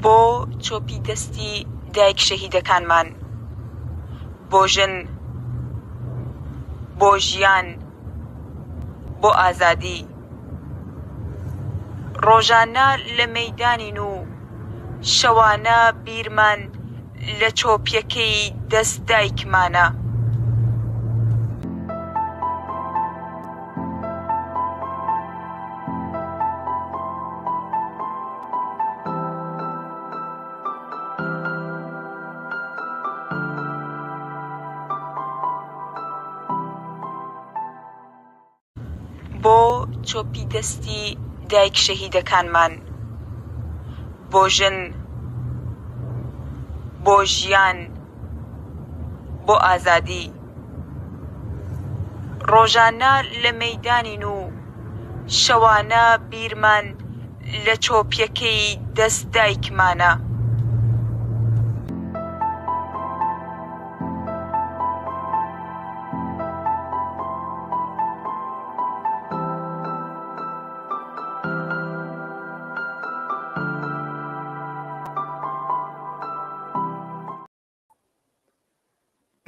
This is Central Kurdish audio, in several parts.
بۆ چۆپی دەستی دایک شەهیدەکانمان، بۆ ژن، بۆ ژیان، بۆ ئازادی. ڕۆژانە لە مەیدانین و شەوانە بیرمان لە چۆپیەکەی دەست دایکمانە. بۆ چۆپی دەستی دایک شەهیدەکانمان، بۆ ژن، بۆ ژیان، بۆ ئازادی. ڕۆژانە لە مەیدانین و شەوانە بیرمان لە چۆپیەکەی دەست دایکمانە.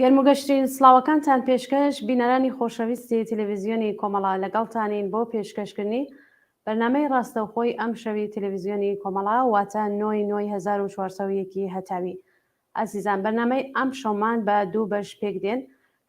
گەرموگەشترین سڵاوەکانتان پێشکەش بینەرانی خۆشەویستی تەلەڤیزیۆنی کۆمەڵە لەگەڵتانین بۆ پێشکەشکردنی بەرنامەی ڕاستەوخۆی ئەم شەوی تەلەڤیزیۆنی کۆمەڵە واتە نۆی نۆی 1401 هەتاوی ئازیزان بەرنامەی ئەمشەومان بە دوو بەش پێک دێن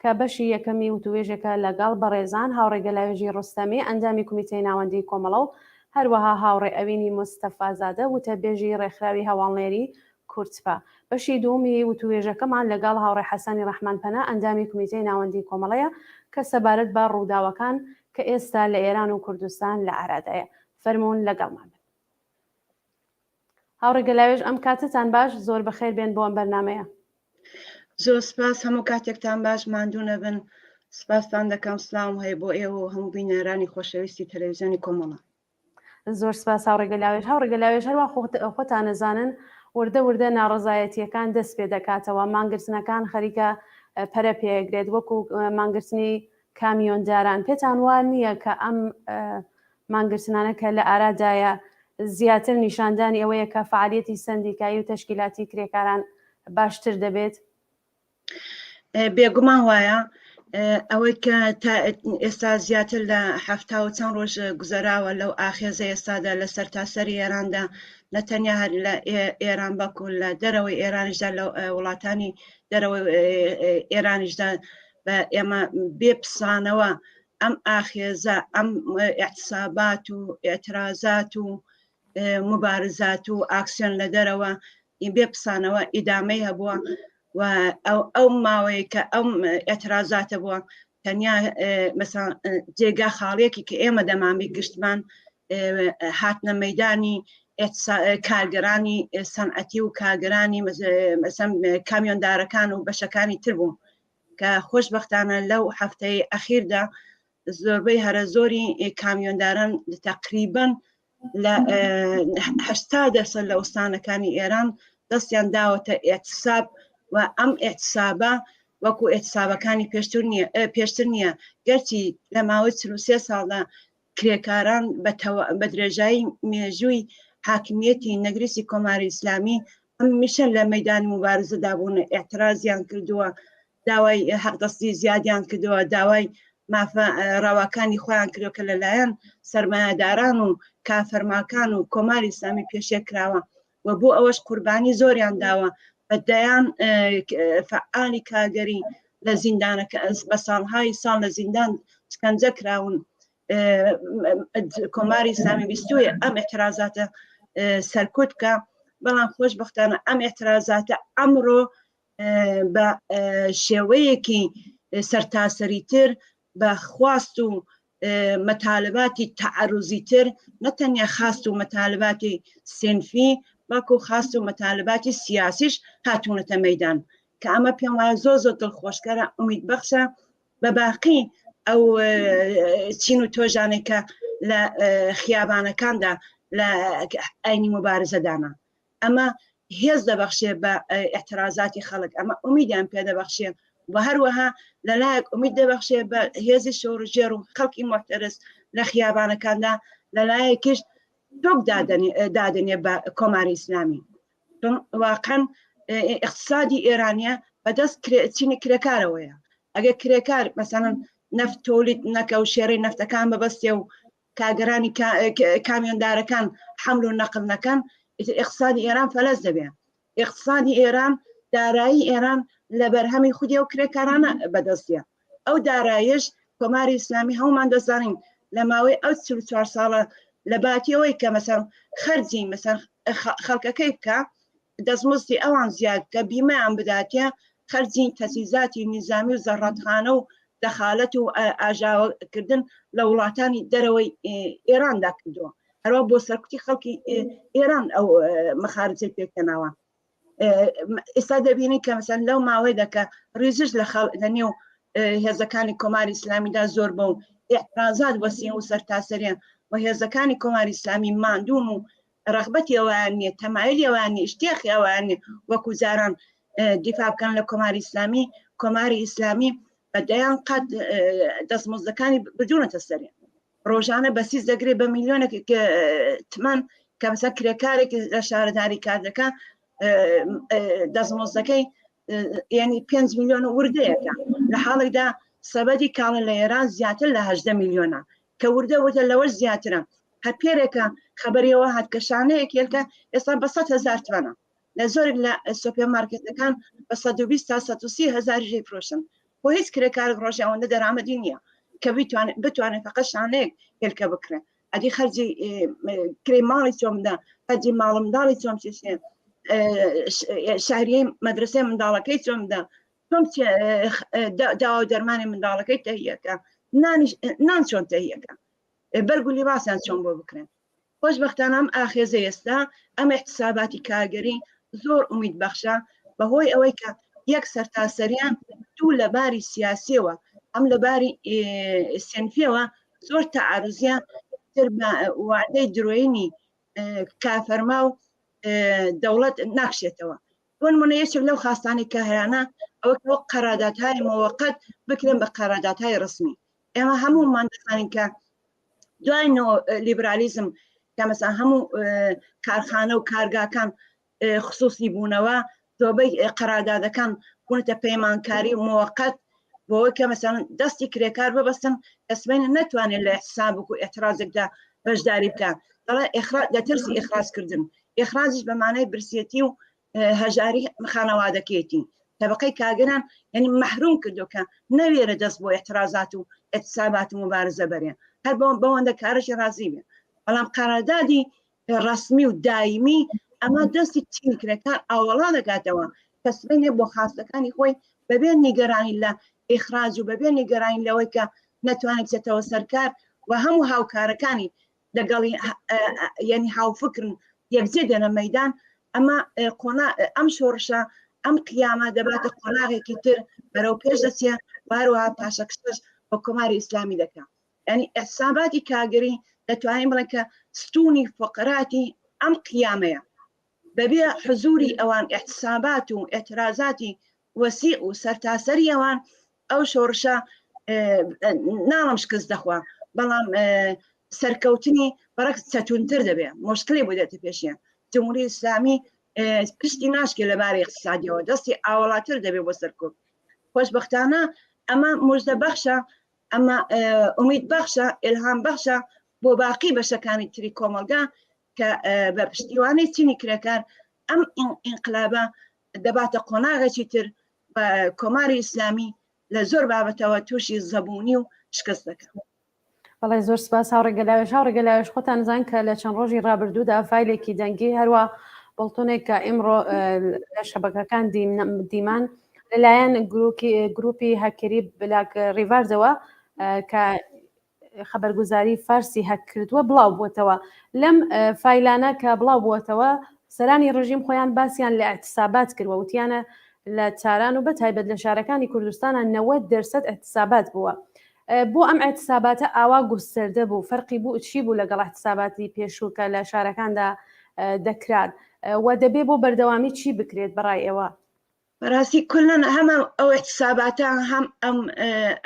کە بەشی یەکەمی وتووێژێکە لەگەڵ بەڕێزان هاوڕێ گەلاوێژی ڕۆستەمی ئەندامی کومیتەی ناوەندی کۆمەڵە و هەروەها هاوڕێ ئەوینی مستەفازادە وتەبێژی ڕێکخراوی هەواڵنێری کوردپا. بەشی دووەمی وتووێژەکەمان لەگەڵ هاوڕێ حەسەنی ڕەحمانپەنا ئەندامی کومیتەی ناوەندی کۆمەڵەیە کە سەبارەت بە ڕووداوەکان کە ئێستا لە ئێران و کوردستان لە ئارادایە. فەرموون لەگەڵمان بن. هاوڕێ گەلاوێژ ئەم کاتەتان باش زۆر بەخێر بێن بۆ ئەم بەرنامەیە. زۆر سپاس هەموو کاتێکتان باش ماندوو نەبن سپاستان دەکەم سلاوم هەیە بۆ ئێوە و هەموو بینەرانی خۆشەویستی تەلەویزیۆنی کۆمەڵە. زۆر سپاس هاوڕێ گەلاوێژ. هاوڕێ گەلاوێژ هەروا خۆتان ئەزانن وردە وردە ناڕەزایەتییەکان دەست پێ دەکاتەوە، مانگرتنەکان خەریکە پەرە پێگرێت وەکو مانگرتنی کامیۆنداران پێتان وا نییە کە ئەم مانگرتنانە کە لە ئارادایە زیاتر نیشاندانی ئەوەیە کە فعالیەتی سەندیکایی و تەشکیلاتی کرێکاران باشتر دەبێت؟ بێگومان وایە ئەوەی کە تا ئێستا زیاتر لە هەفتا و چەند ڕۆژ گوزەراوە لەو ئاخێزە ئێستادا لە سەرتاسەری ئێراندا نە تەنیا هەر لە ئێران بەڵکو لە دەرەوەی ئێرانیشدا لە وڵاتانی دەرەوەی ئێرانیشدا بە ئێمە بێ پسانەوە ئەم ئاخێزە ئەم ئیعتسابات و ئیعترازات و مبارزات و ئاکسیۆن لە دەرەوە بێ پسانەوە ئیدامەی هەبووە و ئەو ئەو ماوەیە کە ئەم ئەترازاتە بووە تەنیا مەسا جێگا خاڵیەکی کە ئێمە دەمامی گشتمان هاتنە مەدانی کارگەرانی سەنعەتی و کارگەرانی مەسەن کامیۆندارەکان و بەشەکانی تر بوو کە خۆشببختانە لەو هەفتەی ئەخیردا زۆربەی هەرە زۆری کامیۆنداران تقریبن لە هەشتا دەرسەد لە ئوستانەکانی ئێران دەستیان داوەتە ئێتساب و ئەم ئێتسابە وەکو ئێتسابەکانی پێشتر نییە پێشتر نییە گەرچی لە ماوەی 43 ساڵدا کرێکاران بە درێژایی مێژووی حاکمیەتی نەگریسی کۆماری ئیسلامی هەمیشە لە مەدانی مبارزەدا بوون ئاعترازیان کردووە داوای حەقدەستی زیادیان کردووە داوای مافە ڕەواکانی خۆیان کردوە کە لەلایەن سەرمایەداران و کافەرماکان و کۆماری ئیسلامی پێشێ کراوە و بۆ ئەوەش قوربانی زۆریان داوە بە دەیان فعالی کارگەری لە زیندانەکە بە ساڵهای ساڵ لە زیندان شکەنجە کراون کۆماری ئیسلامی بیستویە ئەم اعترازاتە سەرکوت بکە بەڵام خۆشببختانە ئەم اعترازاتە ئەمڕۆ بە شێوەیەکی سەرتاسەریتر بە خواست و مەتالباتی تەعەروزیتر نە تەنیا خواست و مەتالباتی سێنفی بەڵکو خواست و مەتالباتی سیاسیش هاتوونەتە مەدان کە ئەمە پێم وایە زۆر زۆر دڵخۆشکەرە ئومید بەخشە بە باقی ئەو چین و تۆژانێک کە لە خیابانەکاندا لە ئاینی مبارزەدانە ئەمە هێز دەبەخشێ بە ئیعترازاتی خەڵک ئەمە ئومیدیان پێ دەبەخشێ و هەروەها لەلایەک ئومید دەبەخشێ بە هێزی شۆڕژێر و خەڵکی موعتەرز لە خیابانەکاندا لەلایەکیش تۆک دادەنێ بە کۆماری ئیسلامی. واقعا اقتصادی ئێرانە بەدەست چینی کرێکارەوەیە ئەگەر کرێکار مەسەڵەن نەفت تۆلید نەکە و شێرەی نەفتەکان بەبەستێ و کاگەرانی کامیۆندارەکان حمل و نەقل نەکەن ئیتر اقتصادی ئێران فەلەس دەبێ اقتصادی ئێران دارایی ئێران لە بەرهەمی خودی و کرێکارانە بەدەستە ئەو دارایش کۆماری ئیسلامی هەمومان دەزانین لە ماوەی ئەو 44 ساڵە لە باتیەوەی کە مەسەر خەرجی مەسەر خەڵکەکەی بکە دەستمزدی ئەوان زیاد بکە بیمەیان بداتێ خەرجی تەسیزاتی نیزامی و زەڕەتخانە و دەخالەت و ئاژاوەکردن لە وڵاتانی دەرەوەی ئێراندا کردووە هەروە بۆ سەرکوتی خەڵکی ئێران ئەو مەخارجەی پێکەناوە ئێستا دەبینین کە مەسەن لەو ماوەیدا کە ریزش لە خەڵ لە نێو هێزەکانی کۆماری ئیسلامیدا زۆر بوو ئیعترازات وەسیە و سەرتاسەریان و هێزەکانی کۆماری ئیسلامی ماندوون و ڕەغبەتی ئەویان نییە تەمایلی ئەویان نییە ئیشتیاقی ئەویان نییە وەکو جاران دیفاع بکەن لە کۆماری ئیسلامی کۆماری ئیسلامی بە دەیان قەت دەستمزدەکانی بردوونەتە سەرێ ڕۆژانە بەسیز دەگرێت بە میلیۆنێک تمەن کە مەسەر کرێکارێک لە شارەداری کار دەکا دەستمزدەکەی یعنی 5 میلیۆن وردەیەکە لە حاڵێکدا سەبەدی کاڵە لە ئێران زیاتر لە 18 میلیۆنە کە وردە وردە لەوەش زیاترە هەر پێرێکە خەبەریەوە هات کە شانەیەک هێلکە ئێستا بە 100 هزار تمەنە لە زۆرێک لە سۆپێ مارکێتەکان بە 120 تا 130 هزار ژێ فرۆشن بۆ هیچ کرێکارێک ڕۆژی ئەوەندە دەرامەتی نییە کە بتوانێت بتوانێت فقط شانەیەک هێلکە بکرێن ئەدی خەرجی کرێ ماڵی چۆمدا خەرجی ماڵ منداڵی چۆم چێشێ شهریەی مەدرسەی منداڵەکەی چۆمدا چۆن داوا و دەرمانی منداڵەکەی تەهیەکە نان چۆن تەهیەکە بەرگ و لیباسیان چۆن بۆ بکرێن خۆشببختانە ئەم ئاخێزە ئێستا ئەم احتساباتی کارگەری زۆر ئومید بەخشە بەهۆی ئەوەی کە یەک سەرتاسەریان دوو لە باری سیاسیەوە ئەم لە باری سنفیەوە زۆر تەعاروزیان تر بە وعدەی درۆینی کافەرما و دەوڵەت ناکشێتەوە بۆ نمونە یەکێک لەو خاستانەی کە هەیانە ئەوە کە وەک قەراداتهای مۆوەقەت بکرێن بە قەراداتهای ڕسمی ئێمە هەموومان دەزانین کە دوای نۆ لیبرالیزم کە مەسا هەموو کارخانە و کارگاکان خصوصی بوونەوە زۆبەی قەرادادەکان بوونەتە پەیمانکاری و مۆوەقەت بۆەوەی کە مەسەن دەستی کرێکار ببەستن کە سبەینێ نەتوانێت لە حسابک و ئێعترازێکدا بەشداری بکە دەڵێ لە ترسی ئیخراجکردن ئیخراجیش بە مانای برسێتی و هەژاری خانەوادەکەیەتی تەبقەی کارگەران یعنی مەحروم کردو کە نەوێرە دەست بۆ اعتراضات و اعتصابات و مبارزە بەرێ هەر بەوەندە کارەشی ڕازی بێ بەڵام قەراردادی ڕسمی و دایمی ئەمە دەستی چین کرێکار ئاوەڵا دەکاتەوە کە سبەینێ بۆ خاستەکانی خۆی بەبێ نیگەرانی لە ئیخراج و بەبێ نیگەرانی لەوەی کە نەتوانێت بچێتەوە سەرکار و هەموو هاوکارەکانی لەگەڵی یعنی هاوفکرن یەکجێ دێنە مەدان ئەمە قۆنا ئەم شۆڕشە ئەم قیامە دەباتە قۆناغێکی تر بەرەو پێش دەچێ هەروەها پاشەکشەش بە کۆماری ئیسلامی دەکا یعنی ئیعتساباتی کاگەری دەتوانین بڵێن کە ستونی فقراتی ئەم قیامەیە بەبێ حزوری ئەوان ئیعتسابات و ئیعترازاتی وەسیع و سەرتاسەری ئەوان ئەو شۆڕشە ناڵم شکست دەخوا بەڵام سەرکەوتنی بەڕک چەتونتر دەبێ مشکلی بۆ دێتە پێشیان جمهوری ئیسلامی پشتی ناشکێ لەبارەی اقتصادیەوە دەستی ئاوەڵاتر دەبێ بۆ سەرکوت خۆشببختانە ئەمە مژدە بەخشە ئەمە ئومید بەخشە ئلهام بەخشە بۆ باقی بەشەکانی تری کۆمەڵگا کە بە پشتیوانی چینی کرێکار ئەم ئینقلابە دەباتە قۆناغێکی تر بە کۆماری ئیسلامی لە زۆر بابەتەوە تووشی زەبوونی و شکست دەکات. بەڵێ زۆر سپاس هاوڕێ گەلاوێژ هاوڕێ گەلاوێژ خۆتان زان کە لە چەند ڕۆژی ڕابردوودا فایلێکی دەنگی هەروە بڵتونێک کە ئیمڕۆ لە شەبەکەکان دیمان لەلایەن گروپی هەکری بلاک ڕیڤاردەوە کە خەبەرگوزاری فارسی هەک کردووە بڵاو بووەتەوە لەم فایلانە کە بڵاو بووەتەوە سەرانی ڕژیم خۆیان باسییان لە احتسابات کردوە وتیانە لە تاران و بە تایبەت لە شارەکانی کوردستانە 90 دەرسەد احتسابات بووە بۆ ئەم احتساباتە ئاوا گوستەردە بوو فەرقی بوو چی بوو لەگەڵ احتساباتی پێشوو کە لە شارەکاندا دەکران و دەبێ بۆ بەردەوامی چی بکرێت بەڕای ئێوە؟ بەڕاستی کولەن هەم ئەو احتساباتە هەم ئەم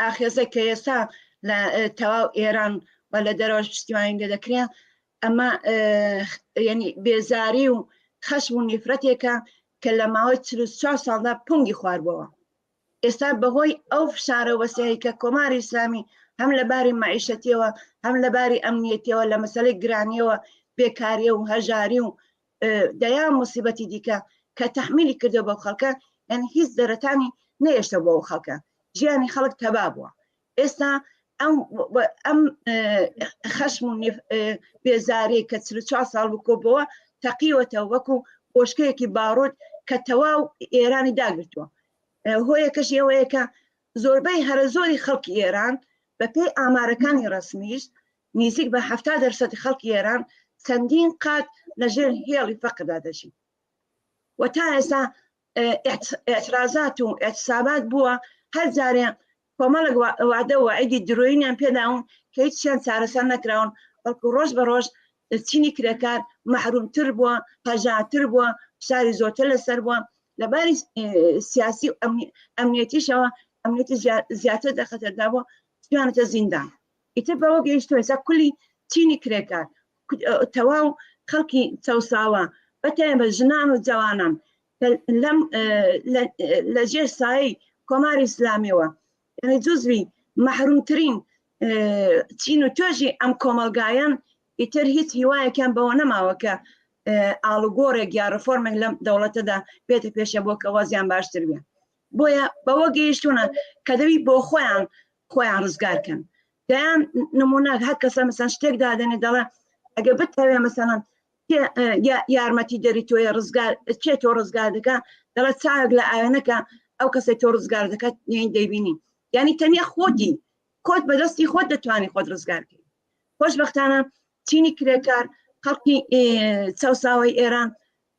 ئاخێزە کە ئێستا لە تەواو ئێران و لە دەرەوەش پشتیوانی لێ دەکرێن ئەمە یعنی بێزاری و خەشم و نیفرەتێکە کە لە ماوەی 44 ساڵدا پونگی خواربەوە. ئێستا بەهۆی ئەو فشارە وەسیعەی کە کۆماری ئیسلامی هەم لە باری مەعیشەتیەوە هەم لە باری ئەمنیەتیەوە لە مەسەلەی گرانیەوە بێکاریە و هەژاری و دەیان موسیبەتی دیکە کە تەحمیلی کردو بەو خەڵکە یعنی هیچ دەرەتانی نەهێشتە بۆ ئەو خەڵکە ژیانی خەڵک تەبا بووە ئێستا ئەم ئەم خەشم و بێزاری کە 44 ساڵ بکۆبەوە تەقیوەتەوە وەکو بۆشکەیەکی باڕۆت کە تەواو ئێرانی داگرتووە هۆیەکەش ئەوەیە کە زۆربەی هەرە زۆری خەڵکی ئێران بە پێی ئامارەکانی ڕەسمیش نیزیک بە 70 دەرسەدی خەڵکی ئێران چەندین قات لەژێر هێڵی فەقردا دەژین و تا ئێستا ئیعترازات و ئیعتسابات بووە هەر جارێ کۆمەڵێک وادە و وعیدی درۆینیان پێداون کە هیچیان چارەسەر نەکراون بەڵکو ڕۆژ بە ڕۆژ چینی کرێکار مەحرومتر بووە هەژارتر بووە فشاری زۆرتر لەسەر بووە لە باری سیاسی و ئەمنیەتیشەوە ئەمنیەتی زیاتر دەخەتەردا بووە سویانەتە زیندان ئیتر بەوە گەیشتووە ئێستا کولی چینی کرێکار تەواو خەڵکی چەوساوە بەتایبەت ژنان و جەوانان لەم لە ژێر سایەی کۆماری ئیسلامیەوە یعنی جزوی مەحرومترین چین و توێژی ئەم کۆمەڵگایەن ئیتر هیچ هیوایەکیان بەوە نەماوە کە ئاڵوگۆڕێک یا ڕفۆرمێک لەم دەوڵەتەدا بێتە پێشە بۆ کە وەزیان باشتر بێ بۆیە بەوە گەیشتونە کە دەوی بۆ خۆیان خۆیان ڕزگارکەن دەیان نمونە هەر کەسە مەسەن شتێک دادەنێ دەڵێ ئەگە بتەوێ مەسەلەن یارمەتی دەری تۆیە ڕزگار چێ تۆ ڕزگار دەکە دەڵێ چاوێک لە ئاوێنەکە ئەو کەسێک تۆ ڕزگار دەکات دەیبینی یعنی تەنیا خۆتی خۆت بەدەستی خۆت دەتوانانی خۆت ڕزگار بکەیت خۆشببختانە چینی کرێکار خەڵکی چەوساوەی ئێران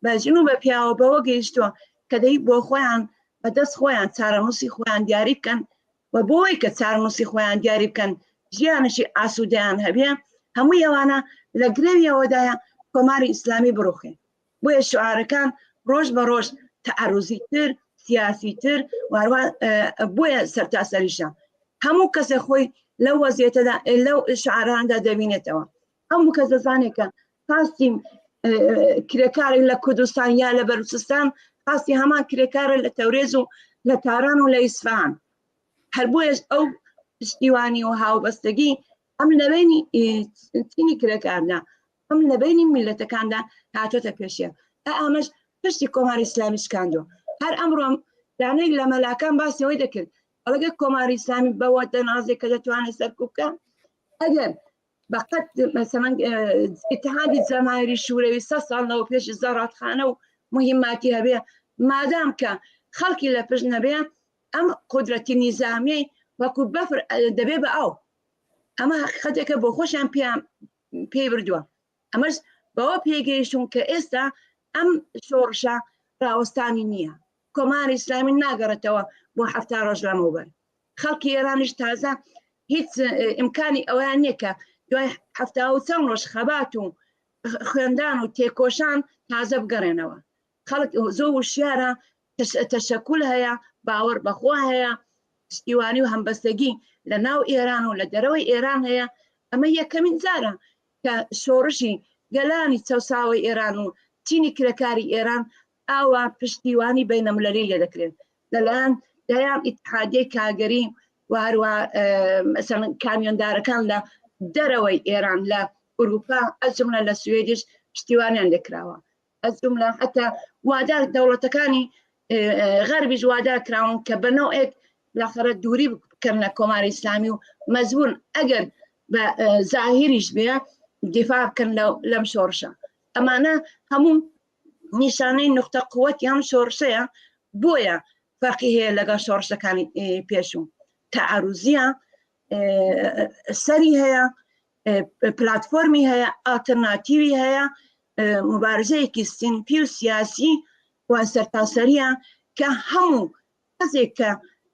بە ژن و بە پیاوە بەوە گەیشتووە کە دەی بۆ خۆیان بەدەست خۆیان چارەنووسی خۆیان دیاری بکەن و بۆی کە چارەنووسی خۆیان دیاری بکەن ژیانشی ئاسوودەیان هەبێ هەموو ئەوانە لە گرەویەوەدایە کۆماری ئیسلامی بڕوخێ بۆیە شعارەکان ڕۆژ بە ڕۆژ تەعەروزی تر سیاسی تر واروا بۆیە سەرتاسەریشە هەموو کەسێ خۆی لەو وەزیەتەدا لەو شعاراندا دەبینێتەوە هەموو کەس دەزانێت کە خواستی کرێکارێک لە کوردستان یا لە بەلوچستان خواستی هەمان کرێکارە لە تەورێز و لە تاران و لە ئیسفهان هەر بۆیەش ئەو پشتیوانی و هاوبەستگی ئەم لەبینی چینی کرێکاردا ئەم لە بینی میلەتەکاندا هاتۆتە پێشێ ئەمەش پشتی کۆماری ئیسلامی شکاندووە هەر ئەمڕۆ دانێک لە مەلاکان باسیەوەی دەکرد ئەڵگە کۆماری ئیسلامی بەوە دەنازێک کە دەتوانێت سەرکوب بکە ئەگەر بەقەت مەسەلەن ئیتحادی جەماهیری شوورەوی سە ساڵ لەوە پێش زەڕاتخانە و مهماتی هەبێ مادام کە خەڵکی لە پشت نەبێ ئەم قودرەتی نیزامی وەکو بەفر دەبێ بە ئاو ئەمە حقیقەتێکە بۆ خۆشیان پێیان پێی بردووە ئەمەش بەوە پێگەیشتون کە ئێستا ئەم شۆڕشە ڕاوەستانی نییە کۆماری ئیسلامی ناگەڕێتەوە بۆ هەفتا ڕۆژ لەمەوبەر خەڵکی ئێرانیش تازە هیچ ئیمکانی ئەویان نییە کە دوای هەفتا و چەند ڕۆژ خەبات و خوێندان و تێکۆشان تازە بگەڕێنەوە خەڵک زۆر وشیارە تەشەکول هەیە باوەڕ بەخوا هەیە پشتیوانی و هەمبەستەگی لە ناو ئێران و لە دەرەوەی ئێران هەیە ئەمە یەکەمین جارە کە شۆڕشی گەلانی چەساوەی ئێران و چینی کرێکاری ئێران ئاوا پشتیوانی بینەملەلی لێ دەکرێن لەلایەن دەیان ئیتحادیەی کارگەری و هەروە کامیۆندارەکان لە دەرەوەی ئێران لە ئەوروپا ئەجملە لە سوێدیش پشتیوانیان لێکراوە ئەجملە حتا وادا دەوڵەتەکانی غەربیش وادا کراون کە بە نەوەک لاخەرە دووری بکەن لە کۆماری ئیسلامی و مەزبوون ئەگەر بە زاهیریش بێ دیفاع بکەن لەم شۆڕشە ئەمانە هەموو نیشانەی نقطە قوەتی ئەم شۆڕشەیە بۆیە فەرقی هەیە لەگەڵ شۆڕشەکانی پێشوو تەعاروزیە سەری هەیە پلتفۆرمی هەیە ئالتەرناتیوی هەیە مبارزەیەکی سینفی و سیاسی و سەرتاسەریە کە هەموو کەسێک کە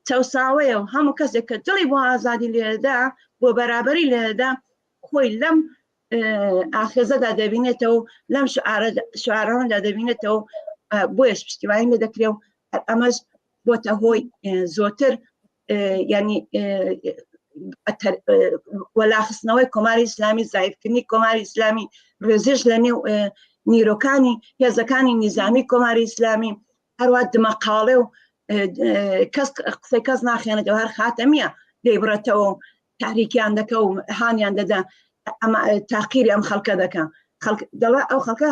چەساوەیە و هەموو کەسێک کە دڵی بۆ ئازادی لێدا بۆ بەرابەری لێدا خۆی لەم ئاخێزەدا دەبینێتەوە لەم شعاراندا دەبینێتەوە بۆیەش پشتیوانی لێ دەکرێ و ئەمەش بۆتە هۆی زۆتر ینی وەلاخستنەوەی کۆماری ئیسلامی زایفکردنی کۆماری ئیسلامی ڕێزش لە نێو نیرۆکانی هێزەکانی نیزامی کۆماری ئیسلامی هەروە دمەقاڵێ و کەس قسەی کەس ناخێنێتەوە هەر خاتەمیە دەیبڕێتەوە و تاریکیان دەکە و هانیان دەدا ئەمە تاقیری ئەم خەڵکە دەکە خەڵک دەڵێ ئەو خەڵکە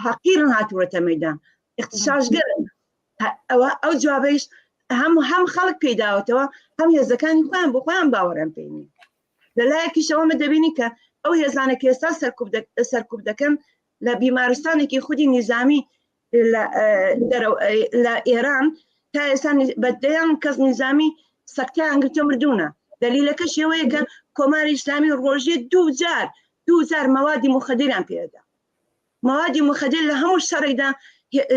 حەقیرن هاتووەتە مەدان اختشاشگەرن ئەوە ئەو جوابەیش هەم هەم خەڵک پێداوەتەوە هەم هێزەکانی خۆیان بۆ خۆیان باوەڕیان پێ نییە لە لایەکیشەوە مە دەبینی کە ئەو هێزانە کە ئێستا سەرکوب دەکەن لە بیمارستانێکی خودی نیزامی لە ئێران تا ئێستا بە دەیان کەس نیزامی سەکتیان گرتە مردوونە دلیلەکە شێوەیە کە کۆماری ئیسلامی ڕۆژێ دوو جار دوو جار مەوادی مخدریان پێدا مەوادی مخدر لە هەموو شەڕێکدا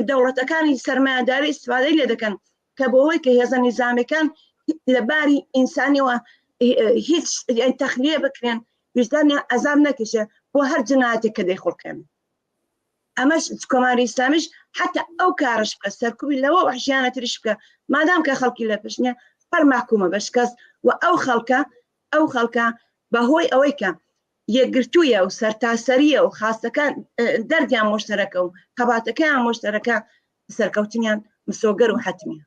دەوڵەتەکانی سەرمایەداری ئیسفادەی لێ دەکەن کە بۆ ئەوەی کە هێزە نیزامیەکان لە باری ئینسانیەوە هیچ تەخلیە بکرێن ویژدانیان عەزاب نەکێشێ بۆ هەر جنایەتێک کە دەیخوڵقێنن ئەمەش کۆماری ئیسلامیش حتا ئەو کارش بکە سەرکوبی لەوە وحشیانەتریش بکە مادام کە خەڵکی لە پشت نیە هەر مەحکومە بە شکست و ئەو خەڵکە ئەو خەڵکە بەهۆی ئەوەی کە یەکگرتوویە و سەرتاسەریە و خاستەکان دەردیان مشتەرەکە و خەباتەکەیان مشتەرەکە سەرکەوتنیان مسۆگەر و حەتمیە.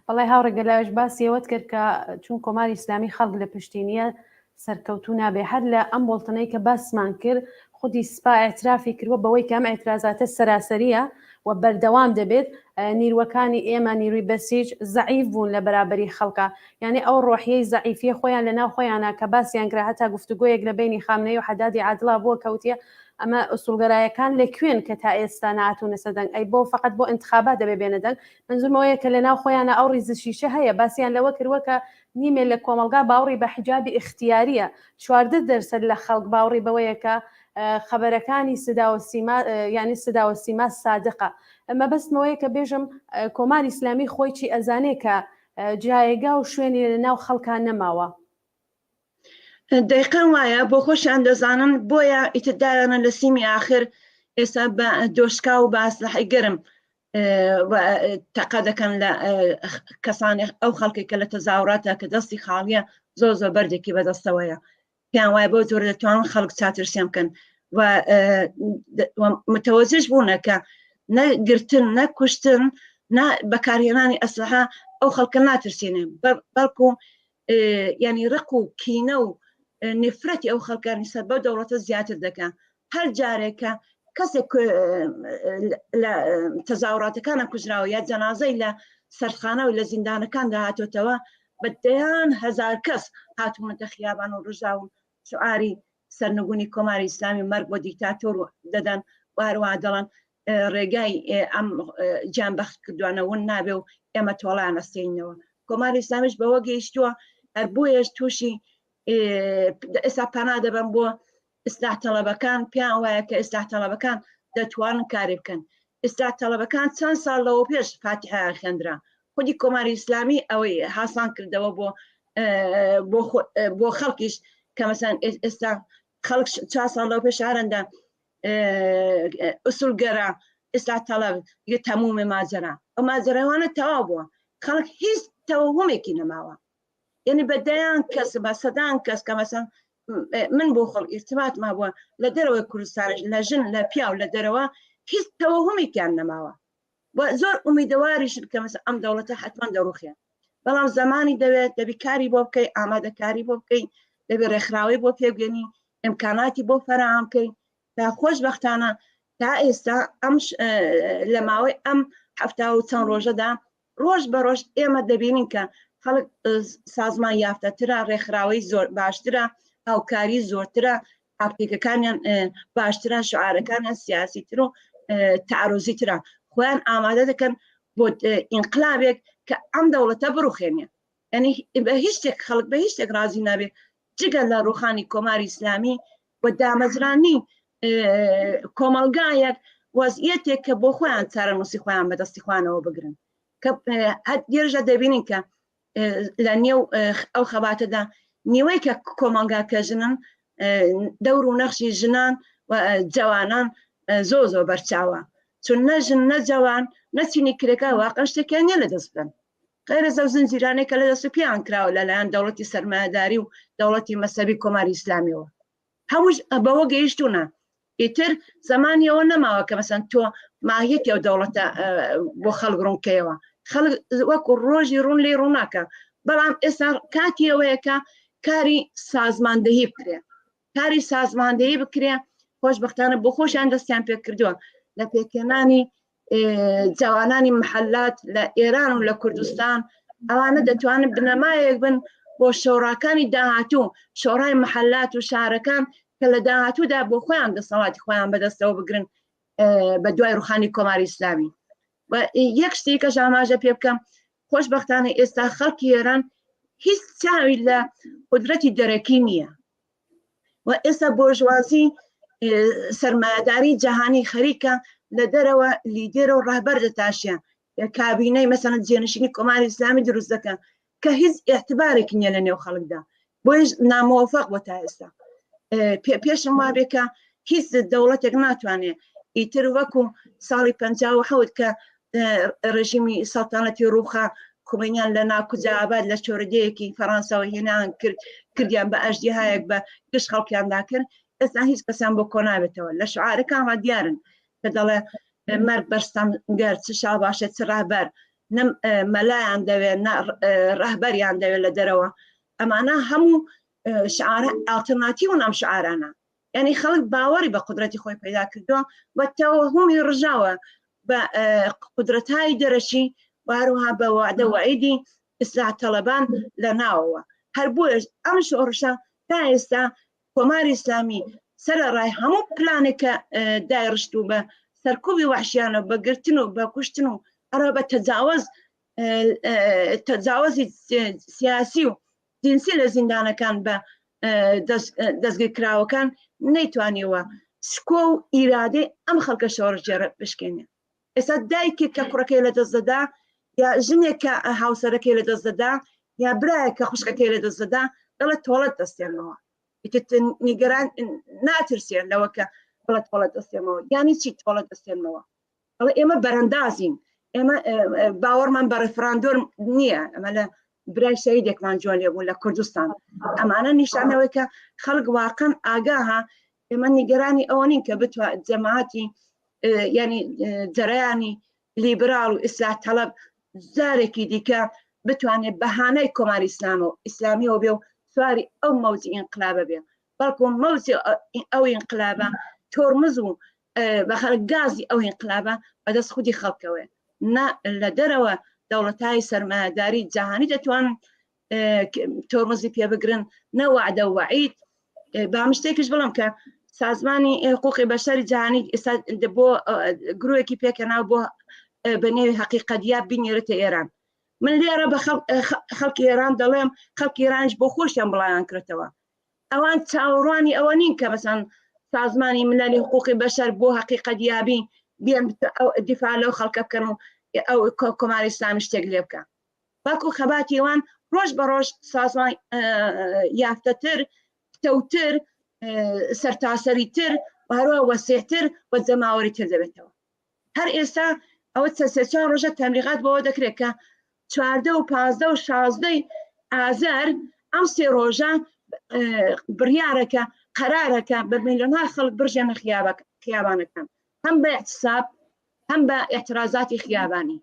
بەڵێ هاوڕێ گەلاوێژ باسی ئەوەت کرد کە چون کۆماری ئیسلامی خەڵک لە پشتی نییە سەرکەوتوو نابێ هەر لە ئەم بۆڵتنەی کە باسمان کرد خودی سپا ئاعترافی کردوە بەوەی کە ئەم ئاعترازاتە سەراسەریە و بەردەوام دەبێت نیروەکانی ئێمە نیروی بەسیج زەعیف بوون لە بەرابەری خەڵکە یعنی ئەو ڕۆحیەی زەعیفیە خۆیان لە ناو خۆیانە کە باسیان کرا هەتا گفتوگۆیەک لە بینی خامنەی و حەدادی عادڵا بووە کەوتیە ئەمە ئوسوڵگەرایەکان لە کوێن کە تا ئێستا ناتونە سەر دەنگ ئەی بۆ فقط بۆ انتخابات دەبێ بێنە دەنگ منزورم ئەوەیە کە لە ناو خۆیانە ئەو ڕیزشیشە هەیە باسیان لەوە کردوە کە نیمێ لە کۆمەڵگا باوڕی بە حیجابی ئیختیاریە 14 دەرسەد لە خەڵک باوڕی بەوەیە کە خەبەرەکانی سدا و سیما یعنی سدا و سیما سادقە مەبەستمەوەیە کە بێژم کۆماری ئیسلامی خۆی چی ئەزانێ کە جایگا و شوێنی لە ناو خەڵکان نەماوە. دەیقان وایە بۆ خۆشیان دەزانن بۆیە ئیتر دایانە لە سیمی ئاخر ئێستا بە دۆشکا و بە ئەسلحەی گەرم تەقە دەکەن لە کەسانی ئەو خەڵکێک کە لە تەزاوراتە کە دەستی خاڵیە زۆر زۆر بەردێکی بەدەستەوەیە پێیان وایە بەو جۆرە دەتوانن خەڵک چاترسیان بکەن و متەوەجش بوونە کە نە گرتن نە کوشتن نە بەکارهێنانی ئەسلحە ئەو خەڵکە ناترسێنێ بەڵکو ینی ڕق و کینە و نفرەتی ئەو خەڵکانی سەر بەو دەوڵەتە زیاتر دەکە هەر جارێکە کەسێک لە تەزاوڕاتەکانە کوژراوە یا جەنازەی لە سەرخانە و لە زیندانەکاندا هاتۆتەوە بە دەیان هەزار کەس هاتوونەتە خیابان و ڕژاون شعاری سەرنگونی کۆماری ئیسلامی مەرگ بۆ دیکتاتۆر دەدەن و هەروەها دەڵێن ڕێگای ئەم گیان بەخت کردوانە ون نابێ و ئێمە تۆڵیان ئەستێنەوە کۆماری ئیسلامیش بەوە گەیشتووە هەر بۆیەش تووشی ئێستا پەنا دەبەن بۆ ئیسلاح تەڵەبەکان پێیان وایە کە ئیسلاح تەڵەبەکان دەتوانن کاری بکەن ئیسلاح تەڵەبەکان چەند ساڵ لەوە پێش فاتیحیان خوێندرا خودی کۆماری ئیسلامی ئەوەی هاسان کردەوە بۆ بۆ خەڵکیش کە مەسەن ئێستا خەڵک چا ساڵ لەو پێش هەرەندە ئوسولگەرا ئیسلاح تەڵەب یە تەمومێ ماجەرا ئەو ماجەرایوانە تەواو بووە خەڵک هیچ تەوهمێکی نەماوە یعنی بە دەیان کەس بە سەدان کەس کە مەسەن من بۆ خۆم ئیرتبات مابووە لە دەرەوەی کوردستانش لە ژن لە پیاو لە دەرەوە هیچ تەوەهمێکیان نەماوە و زۆر ئومیدەواریشن کە مەسە ئەم دەوڵەتە حتمما دەڕوخێ بەڵام زمانی دەوێت دەبی کاری بۆ بکەی ئامادەکاری بۆ بکەی دەبی ڕێکخراوی بۆ پێبگەنی ئیمکاناتی بۆ فەراهەم بکەی تا خۆشبەختانە تا ئێستا ئەم لە ماوەی ئەم هەفتا و چەند ڕۆژەدا ڕۆژ بە ڕۆژ ئێمە دەبینین کە خەڵک سازمان یافتەترە ڕێکخراوەی زۆر باشترە هاوکاری زۆرترە تاکتیکەکانیان باشترە شعارەکانیان سیاسیتر و تعرۆزیترە خۆیان ئامادە دەکەن بۆ ئینقلابێک کە ئەم دەوڵەتە بڕوخێنێ یعنی بە هیچ شتێک خەڵک بە هیچ شتێک ڕازی نابێت جگە لە ڕوخانی کۆماری ئیسلامی و دامەزرانی کۆمەڵگایەک وەزیەتێک کە بۆ خۆیان چارەنووسی خۆیان بەدەستی خوانەوە بگرن کە لێرەشدا دەبینین کە لە نێو ئەو خەباتەدا نیوەی کە کۆمەڵگا کە ژنن دەور و نەخشی ژنان و جوانان زۆر زۆر بەرچاوە چون نە ژن نە جوان نە چینی کرێکار واقعا شتێکیان نییە لە دەست بدەن غیرە زەو زنجیرانەی کە لە دەست و پێیان کراوە لەلایەن دەوڵەتی سەرمایەداری و دەوڵەتی مەسەبی کۆماری ئیسلامیەوە هەمووش بەوە گەیشتوونە. ئیتر زمانی ئەوە نەماوە کە مەسەن تۆ ماهیەتی ئەو دەوڵەتە بۆ خەڵک ڕوونکەیەوە خەڵک وەکو ڕۆژی ڕوون لێ ڕووناکە بەڵام ئێستا کاتی ئەوەیە کە کاری سازماندەهی بکرێ کاری سازماندەیی بکرێ خۆشببختانە بۆ خۆشیان دەستیان پێکردووە لە پێکهێنانی جوانانی محلات لە ئێران و لە کوردستان ئەوانە دەتوانن بنەمایەک بن بۆ شۆڕاکانی داهاتوو شۆڕای محلات و شارەکان کە لە داهاتوودا بۆ خۆیان دەسەڵاتی خۆیان بەدەستەوە بگرن بە دوای ڕوخانی کۆماری ئیسلامی و یەک شتێکە ئاماژە پێ بکەم خۆشببختانە ئێستا خەڵکی ئێران هیچ چاوی لە قودرەتی دەرەکی نییە و ئێستا بۆرژوازی سەرمایەداری جەهانی خەریکە لە دەرەوە لیدێر و ڕەهبەر دەتاشیان کابینەی مەسەن جێنشینی کۆماری ئیسلامی دروست دەکەن کە هیچ اعتبارێک نییە لە نێو خەڵکدا بۆیش نامۆفق بۆ تا ئێستا پێشم وابێ کە هیچ دەوڵەتێک ناتوانێت ئیتر وەکو ساڵی 57 کە ڕژیمی سەڵتەنەتی ڕووخا خومەینیان لە ناکوجا ئاباد لە چۆرەدەیەکی فەڕەنسەوە هێنان کرد کردیان بە ئەژدیهایەک بە گشت خەڵکیاندا کرد ئێستا هیچ کەسیان بۆ کۆنابێتەوە لە شعارەکان ڕا دیارن کە دەڵێ مەرگ بەرستەمگەر چ شا باشە چ ڕەهبەر نە مەلایان دەوێت نە ڕەهبەریان دەوێت لە دەرەوە ئەمانە هەموو شعارە ئالتەرناتیون ئەم شعارانە یعنی خەڵک باوەڕی بە قودرەتی خۆی پەیدا کردووە و تەوەهومی ڕژاوە بە قودرەتهای دەرەکی و هەروەها بە وعدە وعیدی ئیسلاح تەڵەبان لە ناوەوە هەر بۆیەش ئەم شۆڕشە تا ئێستا کۆماری ئیسلامی سەرەڕای هەموو پلانێک کە دایڕشت و بە سەرکوبی وحشیانە بە گرتن و بە کوشتن و هەروە بە تەجاوز تەجاوزی سیاسی و جنسی لە زیندانەکان بە دەستگیرکراوەکان نەیتوانیوە شکۆ و ئیرادەی ئەم خەڵکە شۆڕشگێڕە بشکێنێ ئێستا دایکێک کە کوڕەکەی لە دەست دەدا یا ژنێک کە هاوسەرەکەی لە دەست دەدا یا برایەک کە خوشکەکەی لە دەست دەدا دەڵێت تۆڵەت دەستێنەوە نیگەران ناترسێن لەوە کە بڵێت تۆڵەت دەستێنەوە یانی چی تۆڵەت دەستێنەوە ئەڵێ ئێمە بەرەندازین ئێمە باوەڕمان بە ڕێفراندۆر نییە ئەمە لە برای شەهیدێکمان جوان لێ بوون لە کوردستان ئەمانە نیشانەوەی کە خەڵک واقعا ئاگاها ئێمە نیگەرانی ئەوە نین کە بتوە جەماعەتی ینی جەرەیانی لیبرال و ئیسلاح تەڵەب جارێکی دیکە بتوانێت بەهانای کۆماری ئیسلامەوە ئیسلامیەوە بێ و سواری ئەو مەوجی ئینقلابە بێ بەڵکو مەوجی ئەو ئینقلابە تۆرمز و بە خەڵک گازی ئەو ئینقلابە بەدەست خودی خەڵکەوەیە نە لە دەرەوە دەوڵەتای سەرمایەداری جەهانی دەتوان تۆرمزی پێ بگرن نە وعدە و وەعید با شتێکیش بڵم کە سازمانی حقوقی بەشەری جهانی ئێستا بۆ گروهێکی پێکەناو بۆ بە نێوی حەقیقەتیا بینێرێتە ئێران من لێرە بە خەڵکی ئێران دەڵێم خەڵکی ئێرانیش بۆ خۆشیان بڵاویان کرێتەوە ئەوان چاوەڕوانی ئەوە نین کە مەسەن سازمانی مللی حقوقی بەشەر بۆ حەقیقەت یابی بێن دیفاع لەو خەڵکە بکەن و ئەو کۆماری ئیسلامی شتێک لێ بکە بەڵکو خەباتی ئەوان ڕۆژ بە ڕۆژ سازمان یافتەتر پتەوتر سەرتاسەریتر و هەروە وەسیحتر و جەماوەریتر دەبێتەوە هەر ئێستا ئەوە سێ چوار ڕۆژە تەمریغات بەوە دەکرێت کە 14 و 15 و شازدەی ئازار ئەم سێ ڕۆژە بڕیارەکە قەرارەکە بە میلیۆنها خەڵک بڕژێنە خیابانەکان هەم بە اعتصاب هەم بە اعترازاتی خیابانی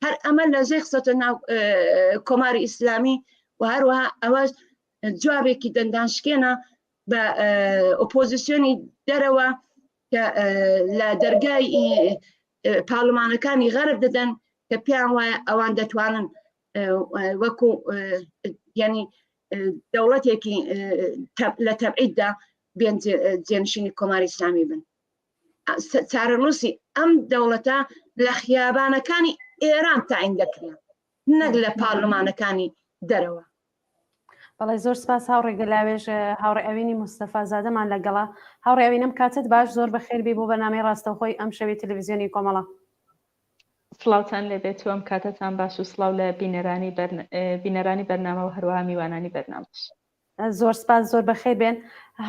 هەر ئەمە لە ژێ خسەتە ناو کۆماری ئیسلامی و هەروەها ئەوە جوابێکی دەندان شکێنە بە ئۆپۆزیسیۆنی دەرەوە کە لە دەرگای پارلمانەکانی غەرب دەدەن کە پێیان وایە ئەوان دەتوانن وەکو ینی دەوڵەتێکی لە تەبعیددا بێن جێنشینی کۆماری ئیسلامی بن چارەنووسی ئەم دەوڵەتە لە خیابانەکانی ئێران تاین دەکرێن نەک لە پارلمانەکانی دەرەوە بەڵێ زۆر سپاس هاوڕێ گەلاوێژ هاوڕێ ئەوینی مستەفا زادەمان لەگەڵە هاوڕێ ئەوینم کاتت باش زۆر بەخێر بی بۆ بەرنامەی ڕاستەوخۆی ئەم شەوی تەلەڤیزیۆنی کۆمەڵە. سڵاوتان لێبێت و ئەم کاتەتان باش و سڵاو لە بینەرانی بینەرانی بەرنامە و هەروەها میوانانی بەرنامەش. زۆر سپاس زۆر بەخێر بێن.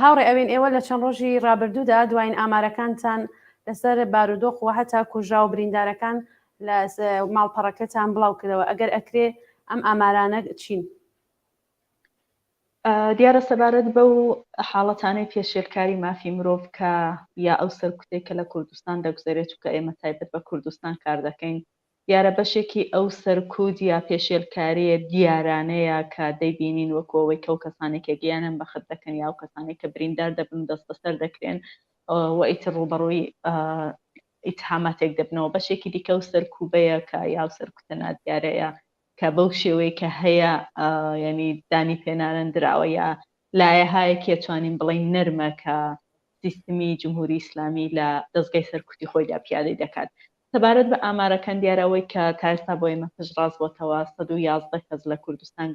هاوڕێ ئەوین ئێوە لە چەند ڕۆژی ڕابردوودا دوایین ئامارەکانتان لەسەر بارودۆخ و هەتا کوژراو و بریندارەکان لە ماڵپەڕەکەتان بڵاو کردەوە ئەگەر ئەکرێ ئەم ئامارانە چین؟ دیارە سەبارەت بەو حاڵەتانەی پێشێلکاری مافی مرۆڤ کە یا ئەو سەرکوتەی کە لە کوردستان دەگوزەرێت و کە ئێمە تایبەت بە کوردستان کار دەکەین، دیارە بەشێکی ئەو سەرکوت یا پێشێلکارییە دیارانەیە کە دەیبینین وەکو ئەوەی کە ئەو کەسانەی کە گیانیان بەخت دەکەن یا ئەو کەسانەی کە بریندار دەبن و دەستبەسەر دەکرێن و ئیتر ڕووبەڕووی ئیتهاماتێک دەبنەوە. بەشێکی دیکە ئەو سەرکوبەیە کە یا ئەو سەرکوتە نادیارەیە کە بەو شێوەیە کە هەیە یعنی دانی پێنانەندراوە یا لایەهایەکی ئەتوانین بڵێین نەرمە کە سیستمی جمهوری ئیسلامی لە دەزگای سەرکوتی خۆیدا پیادەی دەکات. سەبارەت بە ئامارەکان دیارە ئەوەی کە تا ئێستا بۆ ئێمە پشتڕاست بۆتەوە 111 کەس لە کوردستان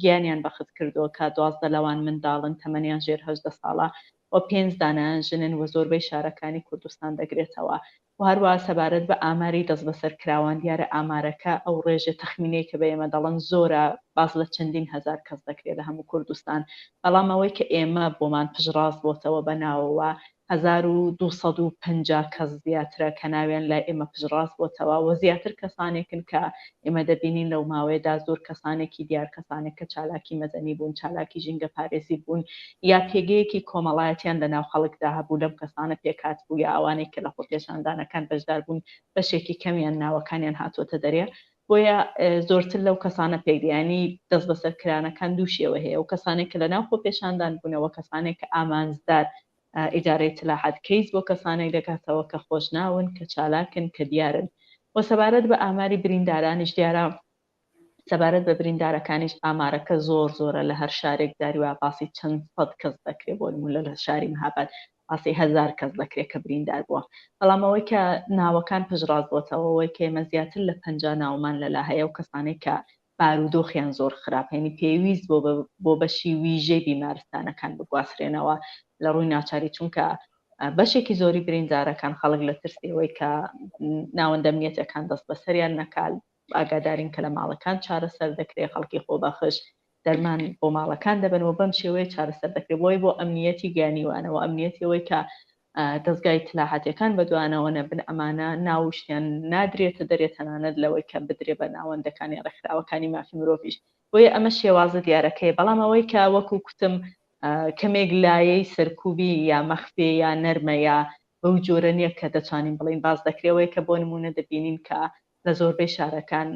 گیانیان بەخت کردووە کە 12 لەوان منداڵن تەمەنیان ژێر 18 ساڵە و پێنج دانەیان ژنن و زۆربەی شارەکانی کوردستان دەگرێتەوە و هەروەها سەبارەت بە ئاماری دەستبەسەرکراوان، دیارە ئامارەکە ئەو ڕێژە تەخمینەی کە بە ئێمە دەڵێن زۆرە، باس لە چەندین هەزار کەس دەکرێت لە هەموو کوردستان، بەڵام ئەوەی کە ئێمە بۆمان پشتڕاست بۆتەوە بە ناوەوە 1250 کەس زیاترە کە ناویان لای ئێمە پشتڕاست بۆتەوە و زیاتر کەسانێکن کە ئێمە دەبینین لەو ماوەیەدا زۆر کەسانێکی دیار، کەسانێک کە چالاکی مەدەنی بوون، چالاکی ژینگەپارێزی بوون، یا پێگەیەکی کۆمەڵایەتیان لە ناو خەڵکدا هەبوو لەم کەسانە پێکهاتبوو یا ئەوانەی کە لە خۆپێشاندانەکان بەشدار بوون بەشێکی کەمیان ناوەکانیان هاتووەتە دەرێ بۆیە زۆرتر لەو کەسانە پێک دێ یانی دەستبەسەرکرانەکان دوو شێوە هەیە و کەسانێک کە لە ناو خۆپێشاندان بوونەوە کەسانێک کە ئامانجدار ئیدارەی ئیتلاعات کەیس بۆ کەسانێک دەکاتەوە کە خۆشناون کە چالاکن کە دیارن و سەبارەت بە ئاماری بریندارانیش دیارە سەبارەت بە بریندارەکانیش ئامارەکە زۆر زۆرە لە هەر شارێک جاری وا باسی چەند سەد کەس دەکرێت بۆ نموونە لە شاری مهاباد باسی هەزار کەس دەکرێت کە بریندار بووە بەڵام ئەوەی کە ناوەکان پشتڕاست بۆتەوە ئەوەی کە ئێمە زیاتر لە 50 ناومان لەلا هەیە و کەسانێک کە بارودۆخیان زۆر خراپ هەینی پێویست بۆ بۆ بەشی ویژەی بیمارستانەکان بگواسرێنەوە لە ڕووی ناچاری چونکە بەشێکی زۆری بریندارەکان خەڵک لە ترسی ئەوەی کە ناوەندە ئەمنیەتەکان دەست بەسەریان نەکات ئاگادارین کە لە ماڵەکان چارەسەر دەکرێت، خەڵکی خۆبەخش دەرمان بۆ ماڵەکان دەبەن و بەم شێوەیە چارەسەر دەکرێت، بۆی بۆ ئەمنیەتی گیانیوانەوە، ئەمنیەتی ئەوەی کە دەزگای ئیتلاعاتیەکان بەدوانەوە نەبن، ئەمانە ناوشتیان نادرێتە دەرێ تەنانەت لەوەی کە بدرێ بە ناوەندەکانی ڕێکخراوەکانی مافی مرۆڤیش. بۆیە ئەمە شێوازە دیارەکەیە، بەڵام ئەوەی کە وەکو کوتم کەمێک لایەی سەرکوبی یا مەخفێ یا نەرمە یا بەو جۆرە نییە کە دەتوانین بڵێین باس دەکرێ، ئەوەیە کە بۆ نموونە دەبینین کە لە زۆربەی شارەکان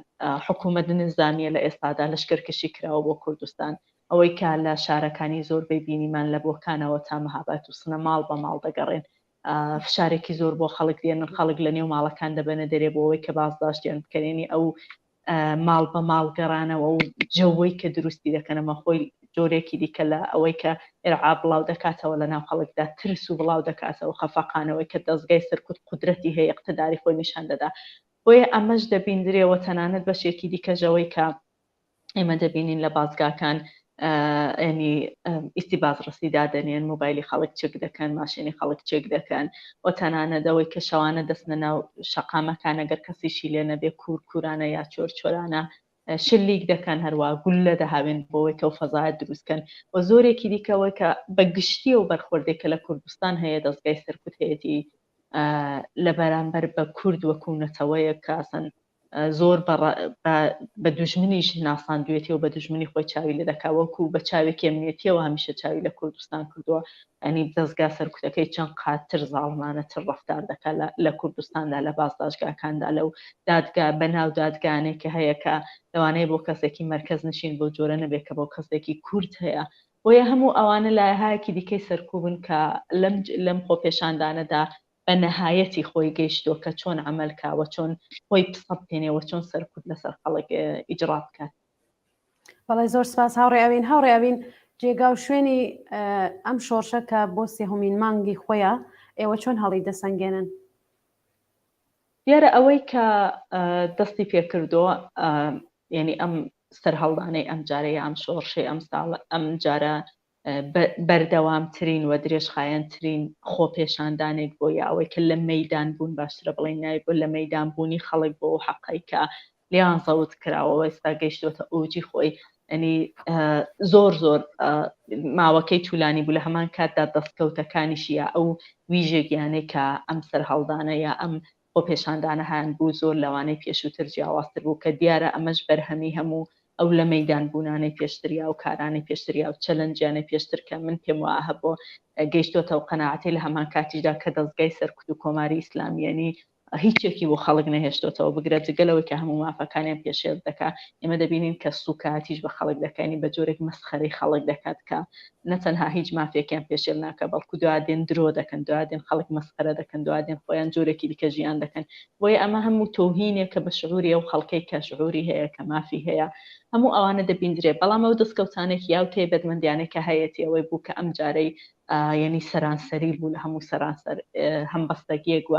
حکوومەت نزامییە لە ئێستادا لەشکرکشی کراوە بۆ کوردستان، ئەوەی کە لە شارەکانی زۆربەی بینیمان لە بۆکانەوە تا مهاباد و سنە ماڵ بە ماڵ دەگەڕێن فشارێکی زۆر بۆ خەڵک دێنن، خەڵک لە نێو ماڵەکان دەبەنە دەرێ بۆ ئەوەی کە بازداشتیان بکەن، یەنی ئەو ماڵ بە ماڵ گەڕانەوە و جەوەی کە دروستی دەکەن ئەمە خۆی جۆرێکی دیکە لە ئەوەی کە ئیرعاب بڵاو دەکاتەوە لە ناو خەڵکدا ترس و بڵاو دەکاتەوە خەفەقانەوەی کە دەزگای سەرکوت قودرەتی هەیە ئیقتداری خۆی نیشان دەدا بۆیە ئەمەش دەبیندرێ و تەنانەت بەشێکی دیکەش ئەوەی کە ئێمە دەبینین لە بازگاکان ینی ئیستی بازڕەسی دادەنێن مۆبایلی خەڵک چک دەکەن ماشێنی خەڵک چک دەکەن و تەنانەت ئەوەی کە شەوانە دەستنە ناو شەقامەکان ئەگەر کەسیشی لێ نەبێ کوور کوورانە یا چۆر چۆرانە شلیک دەکەن هەروە گوللە دەهاوێن بۆەوەی کە و فەزایەت دروستکەن و زۆرێکی دیکەەوەی کە بە گشتیە و بەرخۆردێک کە لە کوردستان هەیە دەستگای سەرکوت هەیەی لە بەرامبەر بە کورد وەکو نەتەوەیەک کە ئەسەن زۆر بە دوژمنیش ناساندوێتی و بە دوژمنی خۆی چاوی لێ دەکا وەکو بە چاوێکی ئەمنیەتیەوە هەمیشە چاوی لە کوردستان کردووە ئەنی دەستگا سەرکوتەکەی چەند قاتتر زاڵمانەتر ڕفتار دەکات لە کوردستاندا لە بازداشتگاکاندا لەو دادگا بە ناو دادگانێک کە هەیە کە لەوانەیە بۆ کەسێکی مەرکەز نشین بەو جۆرە نەبێت کە بۆ کەسێکی کورد هەیە بۆیە هەموو ئەوانە لایەهایەکی دیکەی سەرکوبن کە لەم لەم خۆپێشاندانەدا بە نەهایەتی خۆی گەیشتووە کە چۆن عەمەل کا وە چۆن خۆی پسەپێنێ وە چۆن سەرکوت لەسەر خەڵک ئیجڕا بکات. بەڵێ زۆر سپاس هاوڕێ ئەوین. هاوڕێ ئەوین جێگا و شوێنی ئەم شۆڕشە کە بۆ سێهمین مانگی خۆیە ئێوە چۆن هەڵی دەسەنگێنن؟ دیارە ئەوەی کە دەستی پێکردووە یعنی ئەم سەرهەڵدانەی ئەم جارە یا ئەم شۆڕشەی ئەم ساڵ ئەم جارە بەردەوامترین و درێژخایەنترین خۆپێشاندانێک بۆ یا ئەوەی کە لە مەیدان بوون باشترە بڵێین ناوی بۆ لە مەیدان بوونی خەڵک بۆ ئەو حەقەی کە لێیان زەوت کراوە و ئێستا گەیشتووەتە ئەوجی خۆی ئەنی زۆر زۆر ماوەکەی تولانی بوو لە هەمان کاتدا دەستکەوتەکانیشی یا ئەو ویژەگیانەی کە ئەم سەرهەڵدانە یا ئەم خۆپێشاندانە هەیان بوو زۆر لەوانەی پێشووتر جیاوازتر بوو کە دیارە ئەمەش بەرهەمی هەموو ئەو لە مەیدان بوونانەی پێشتر یا ئەو کارانەی پێشتر یا ئەو چەلەنجیانەی پێشتر کە من پێم وایە هەبوو گەیشتۆتەوە قەناعەتی لە هەمان کاتیشدا کە دەزگای سەرکوت و کۆماری ئیسلامی یەنی هیچێکی بۆ خەڵک نەهێشتۆتەوە بگرە جگە لەوەی کە هەموو مافەکانیان پێشێل دەکا ئێمە دەبینین کە سوکایەتیش بە خەڵک دەکەنی بە جۆرێک مەسخەرەی خەڵک دەکات کە نە تەنها هیچ مافێکیان پێشێل ناکە بەڵکو دوا دێن درۆ دەکەن دوا دێن خەڵک مەسخەرە دەکەن دوا دێن خۆیان جۆرێکی دیکە ژیان دەکەن بۆیە ئەمە هەموو تۆهینێکە بە شعوری ئەو خەڵکەی کە شعوری هەیە کە مافی هەیە هەموو ئەوانە دەبیندرێ بەڵام ئەو دەستکەوتانێک یا و تایبەتمەندیانەی کە هەیەتی ئەوەی بوو کە ئەم جارەی یەنی سەرانسەری بوو لە هەموو سەرانسەر هەمبەستەگیەک و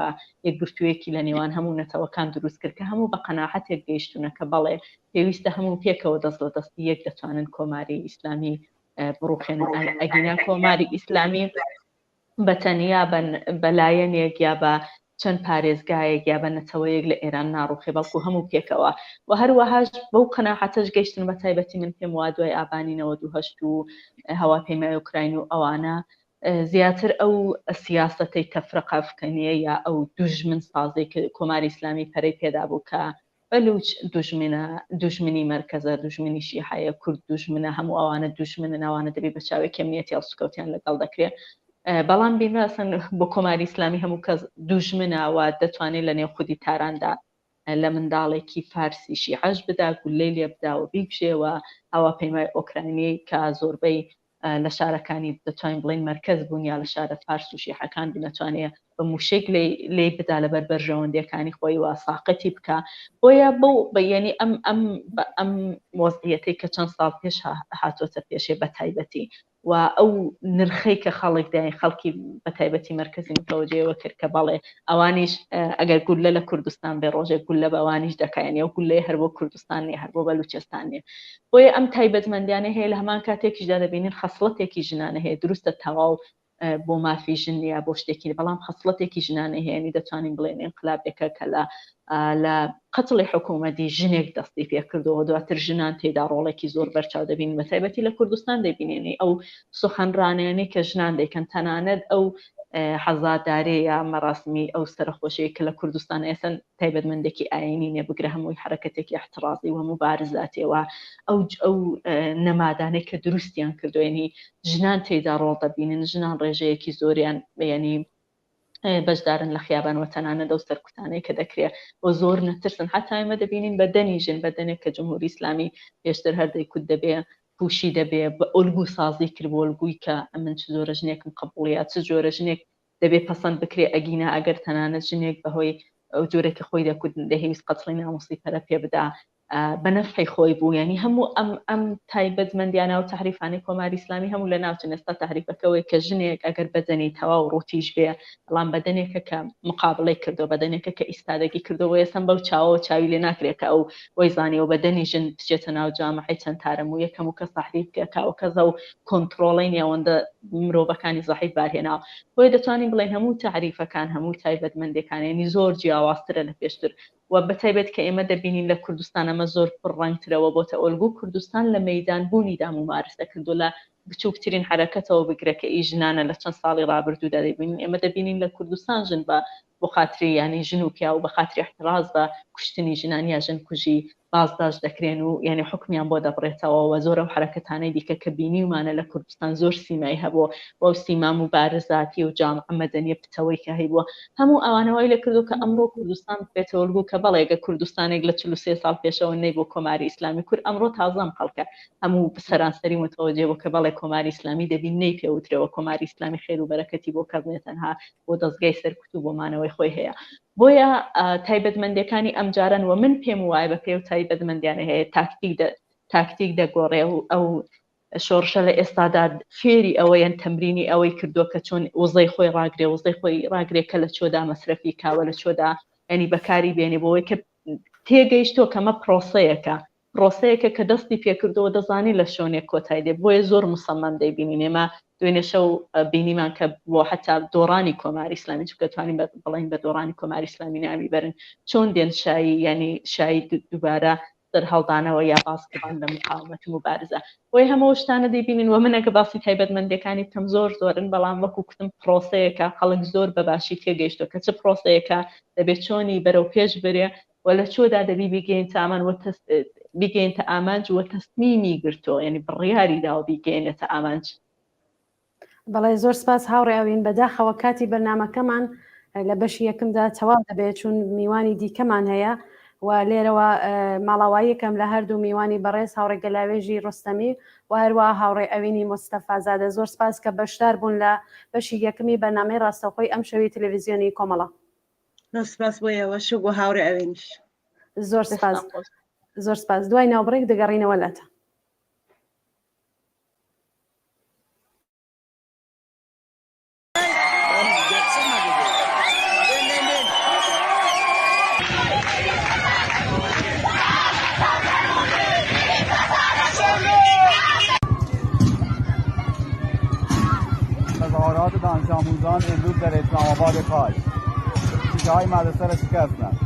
یەکگرتوویەکی لە نێوان هەموو نەتەوەکان دروست کرد کە هەموو بە قەناعەتێک گەیشتوونە کە بەڵێ پێویستە هەموو پێکەوە دەست لە دەستی یەک دەتوانن کۆماری ئیسلامی بڕوخێنن ئەگینا کۆماری ئیسلامی بە تەنیا بە لایەنێک یا بە چەند پارێزگایەک یا بە نەتەوەیەک لە ئێران ناڕوخێ بەڵکو هەموو پێکەوە و هەروەهاش بەو قەناعەتەش گەیشتن بە تایبەتی من پێم وا دوای ئابانی 98 و هەواپەیمای ئۆکراین و ئەوانە زیاتر ئەو سیاسەتەی تەفرەقە ئەفکەنیە یا ئەو دوژمن سازی کە کۆماری ئیسلامی پەرەی پێدا بوو کە بەلوچ دوژمنە، دوژمنی مەرکەزە، دوژمنی شیعەیە، کورد دوژمنە، هەموو ئەوانە دوژمنن، ئەوانە دەبێ بە چاوێکی ئەمنیەتی هەڵسوکەوتیان لەگەڵ دەکرێ. بەڵام بیمە ئەسڵەن بۆ کۆماری ئیسلامی هەموو کەس دوژمنە و دەتوانێت لە نێو خودی تاراندا لە منداڵێکی فارسی شیعەش بدا، گولەی لێ بدا و بیکوژێ و هەواپەیمای ئۆکراینی کە زۆربەی لە شارەکانی دەتوانین بڵێین مەرکەز بوون یا لە شارە فارس و شیعەکان بوون ئەتوانێ بە موشێک لێی بدا لەبەر بەرژەوەندیەکانی خۆی و ساقەتی بکا بۆیە بەو بە یەنی ئەم ئەم بە ئەم وەزعیەتەی کە چەند ساڵ پێش هاتۆتە پێشێ بە تایبەتی و ئەو نرخەی کە خەڵک دای خەڵکی بە تایبەتی مەرکەزی متەوەجێوە کرد کە بەڵێ ئەوانیش ئەگەر گولە لە کوردستان بێ ڕۆژێک گولە بە ئەوانیش دەکەن ئەو گولەیە هەر بۆ کوردستان نیە هەر بۆ بەلوچستان نیە بۆیە ئەم تایبەتمەندیانە هەیە لە هەمان کاتێکیشدا دەبینین خەسڵەتێکی ژنانە هەیە دروستە تەواو بۆ مافی ژن نیە بۆ شتێکی بەڵام خەسڵەتێکی ژنانە هەیە ینی دەتوانین بڵێن ئینقلابێکە کە لە لە قەتڵی حکوومەتی ژنێک دەستی پێکردەوە دواتر ژنان تێدا ڕۆڵێکی زۆر بەرچاو دەبین بە تایبەتی لە کوردستان دەبینێنی ئەو سوخەنڕانیانەی کە ژنان دەیکەن تەنانەت ئەو حەزادارێ یا مەراسمی ئەو سەرخۆشەیە کە لە کوردستان ئێستا تایبەتمەندێکی ئایینی نیە بگرە هەمووی حەرەکەتێکی احترازی و موبارزاتیەوە ئەو ئەو نەمادانەی کە دروستیان کردو یعنی ژنان تێدا ڕۆڵ دەبینن ژنان ڕێژەیەکی زۆریان یعنی بەشدارن لە خیابان و تەنانەت ئەو سەرکوتانەی کە دەکرێ و زۆر نەترسن حتا ئێمە دەبینین بەدەنی ژن بەدەنێک کە جمهوری ئیسلامی پێشتر هەر دەیکوت دەبێ پوشی دەبێ بە ئۆلگو سازی کرد بۆ ئۆلگوی کە ئەمن چ جۆرە ژنێکم قبوڵە چ جۆرە ژنێک دەبێ پەسەند بکرێ ئەگینا ئەگەر تەنانەت ژنێک بەهۆی ئەو جۆرێک کە خۆی دەکوت دەهەیویست قەتڵی ناموسی پەرە پێ بدا بە نەفعی خۆی بوو یعنی هەموو ئەم ئەم تایبەتمەندیانە و تەحریفانەی کۆماری ئیسلامی هەموو لە ناوچن ئێستا تەحریفەکەوەی کە ژنێک ئەگەر بەدەنی تەواو ڕووتیش بێ بەڵام بەدەنێکە کە مقابلەی کردو بەدەنێکە کە ئیستادەگی کردەوە ئێستا بەو چاوەوە چاوی لێ ناکرێت کە ئەو وەی زانیەوە بەدەنی ژن بچێتە ناو جامعەی چەند تارەم و یەکەم و کەس تەحریف بکە کاوە کەزە و کۆنتڕۆڵەی نێوەندە مرۆڤەکانی زەحیف بارهێناوە بۆیە دەتوانین بڵێین هەموو تەعریفەکان هەموو تایبەتمەندێکان یعنی زۆر جیاوازترە لە پێشتر و بەتایبەت کە ئێمە دەبینین لە کوردستان ئەمە زۆر پڕ ڕەنگترەوە بۆتە ئۆلگو کوردستان لە مەیدان بوونیدا مومارسە کردو لە بچووکترین حەرەکەتەوە بگرە کە ئی ژنانە لە چەند ساڵی ڕابردوودا دەبینین ئێمە دەبینین لە کوردستان ژن بە بۆ خاتری یانی ژن و پیاو بە خاتری احتراز بە کوشتنی ژنان یا ژن کوژی بازداشت دەکرێن و یانی حوکمیان بۆ دەبڕێتەوە و زۆر ئەو حەرەکەتانەی دیکە کە بینیومانە لە کوردستان زۆر سیمای هەبوو و ئەو سیما موبارزاتی و جامعە مەدەنیە پتەوەی کە هەیبووە هەموو ئەوانە وای لێ کردووە کە ئەمڕۆ کوردستان ببێتە ئۆلگو کە بەڵێ گە کوردستانێک لە 43 ساڵ پێشەوە نەیبوو کۆماری ئیسلامی کورد ئەمڕۆ تازە ئەم خەڵکە هەموو سەرانسەری متەوەجێ بوو کە بەڵێ کۆماری ئیسلامی دەبی نەی پێوترەوە کۆماری ئیسلامی خێر و بەرەکەتی بۆ کەس نیە تەنها بۆ دەزگای سەرکوت و بۆ مانەوەی خۆی هەیە بۆیە تایبەتمەندیەکانی ئەمجارەن و من پێم وایە بە پێ و تایبەتمەندیانە هەیە تاکتیک تاکتیک دەگۆڕێ و ئەو شۆڕشە لە ئێستادا فێری ئەوەیەن تەمرینی ئەوەی کردووە کە چۆن وزەی خۆی ڕاگرێ وزەی خۆی ڕاگرێ کە لە چۆدا مەسرەفی کاوە لە چۆدا ینی بەکاری بێنێ بۆەوەی کە تێگەیشتووە کەمە پرۆسەیەکە پرۆسەیەکە کە دەستی پێکردەوە دەزانین لە شۆنێک کۆتای دێ بۆیە زۆر مسەمەم دەیبینین ئێمە دوێنێ شەو بینیمان کە بۆ حتا دۆڕانی کۆماری ئیسلامی چونکە توانین بڵین بە دۆڕانی کۆماری ئیسلامی ناوی بەرن چۆن دێن شایی ینی شایی دووبارە سەرهەڵدانەوە یا باسکردن لە مقاومەت و مبارزە بۆیە هەموو شتانە دەیبینین و من ئەگە باسی تایبەتمەندیەکانی بکەم زۆر زۆرن بەڵام وەکو کوتم پرۆسەیەکە خەڵک زۆر بە باشی تێگەیشتووە کە چ پرۆسەیەکە دەبێت چۆنی بەرەو پێش برێ و لە چۆدا دەبی بیگەین تامان و. بیگەینتە ئامانج و تەسمیمی گرتووە یعنی بڕیاری داوە بیگەینێتە ئامانج. بەڵێ زۆر سپاس هاوڕێ ئەوین بەداخەوە کاتی بەرنمەکەمان لە بەشی یەکمدا تەواو دەبێت چون میوانی دیکەمان هەیە و لێرەوە ماڵاواییەکەم لە هەردوو میوانی بەڕێز هاوڕێ گەلاوێژی ڕۆستەمی و هەروە هاوڕێ ئەوینی مستەفازادە زۆر سپاس کە بەشدار بوون لە بەشی یەکمی بەرنمەی ڕاستەوخۆی ئەم شەوی تەلەڤیزیۆنی کۆمەڵە. زۆر سپاس بۆ ئێوەش و بۆ هاوڕێ ئەوینیش. زۆر سپاس زۆر سپاس دوای ناوبڕێک دەگەڕینەوە لاتە. تظاهرات دانش آموزان امروز در اسلام آباد پای شیشه های مدرسه را شکستند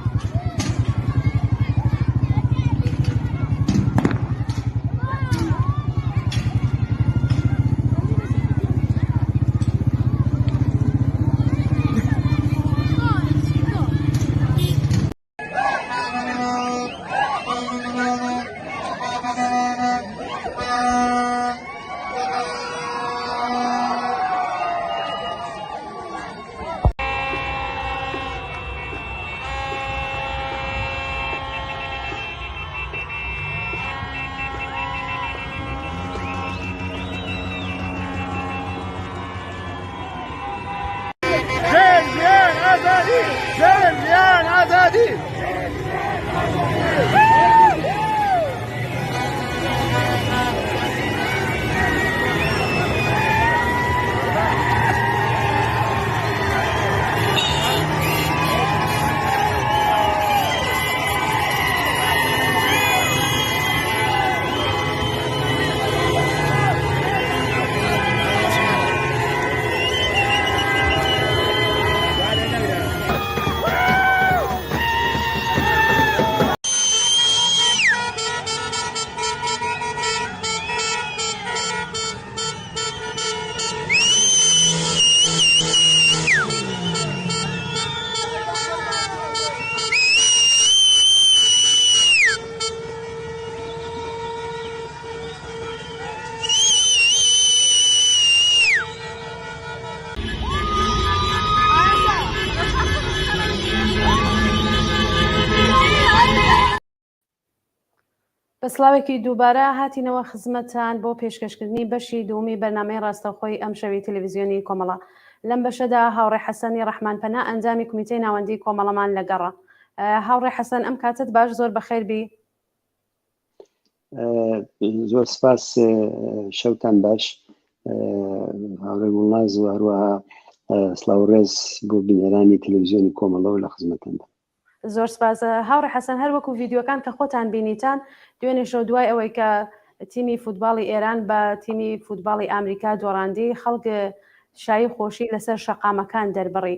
بە سڵاوێکی دووبارە هاتینەوە خزمەتتان بۆ پێشکەشکردنی بەشی دووەمی بەرنامەی ڕاستەوخۆی ئەمشەوی تەلەڤیزیۆنی کۆمەڵە. لەم بەشەدا هاوڕێ حەسەنی ڕەحمان پەنا ئەندامی کومیتەی ناوەندی کۆمەڵەمان لەگەڕە. هاوڕێ حەسەن ئەم کاتەت باش زۆر بەخێر بی. زۆر سپاس شەوتان باش هاوڕێ گوڵناز و هەروەها سڵاو ڕێز بۆ بینەرانی تەلەڤیزیۆنی کۆمەڵەوە لە خزمەتەندا. زۆر سپاس هاوڕێ حەسەن هەر وەکو ڤیدیۆکان کە خۆتان بینیتان دوێنێ شەو دوای ئەوەی کە تیمی فوتباڵی ئێران بە تیمی فوتباڵی ئامریکا دۆڕاندی خەڵک شایی خۆشی لەسەر شەقامەکان دەربڕی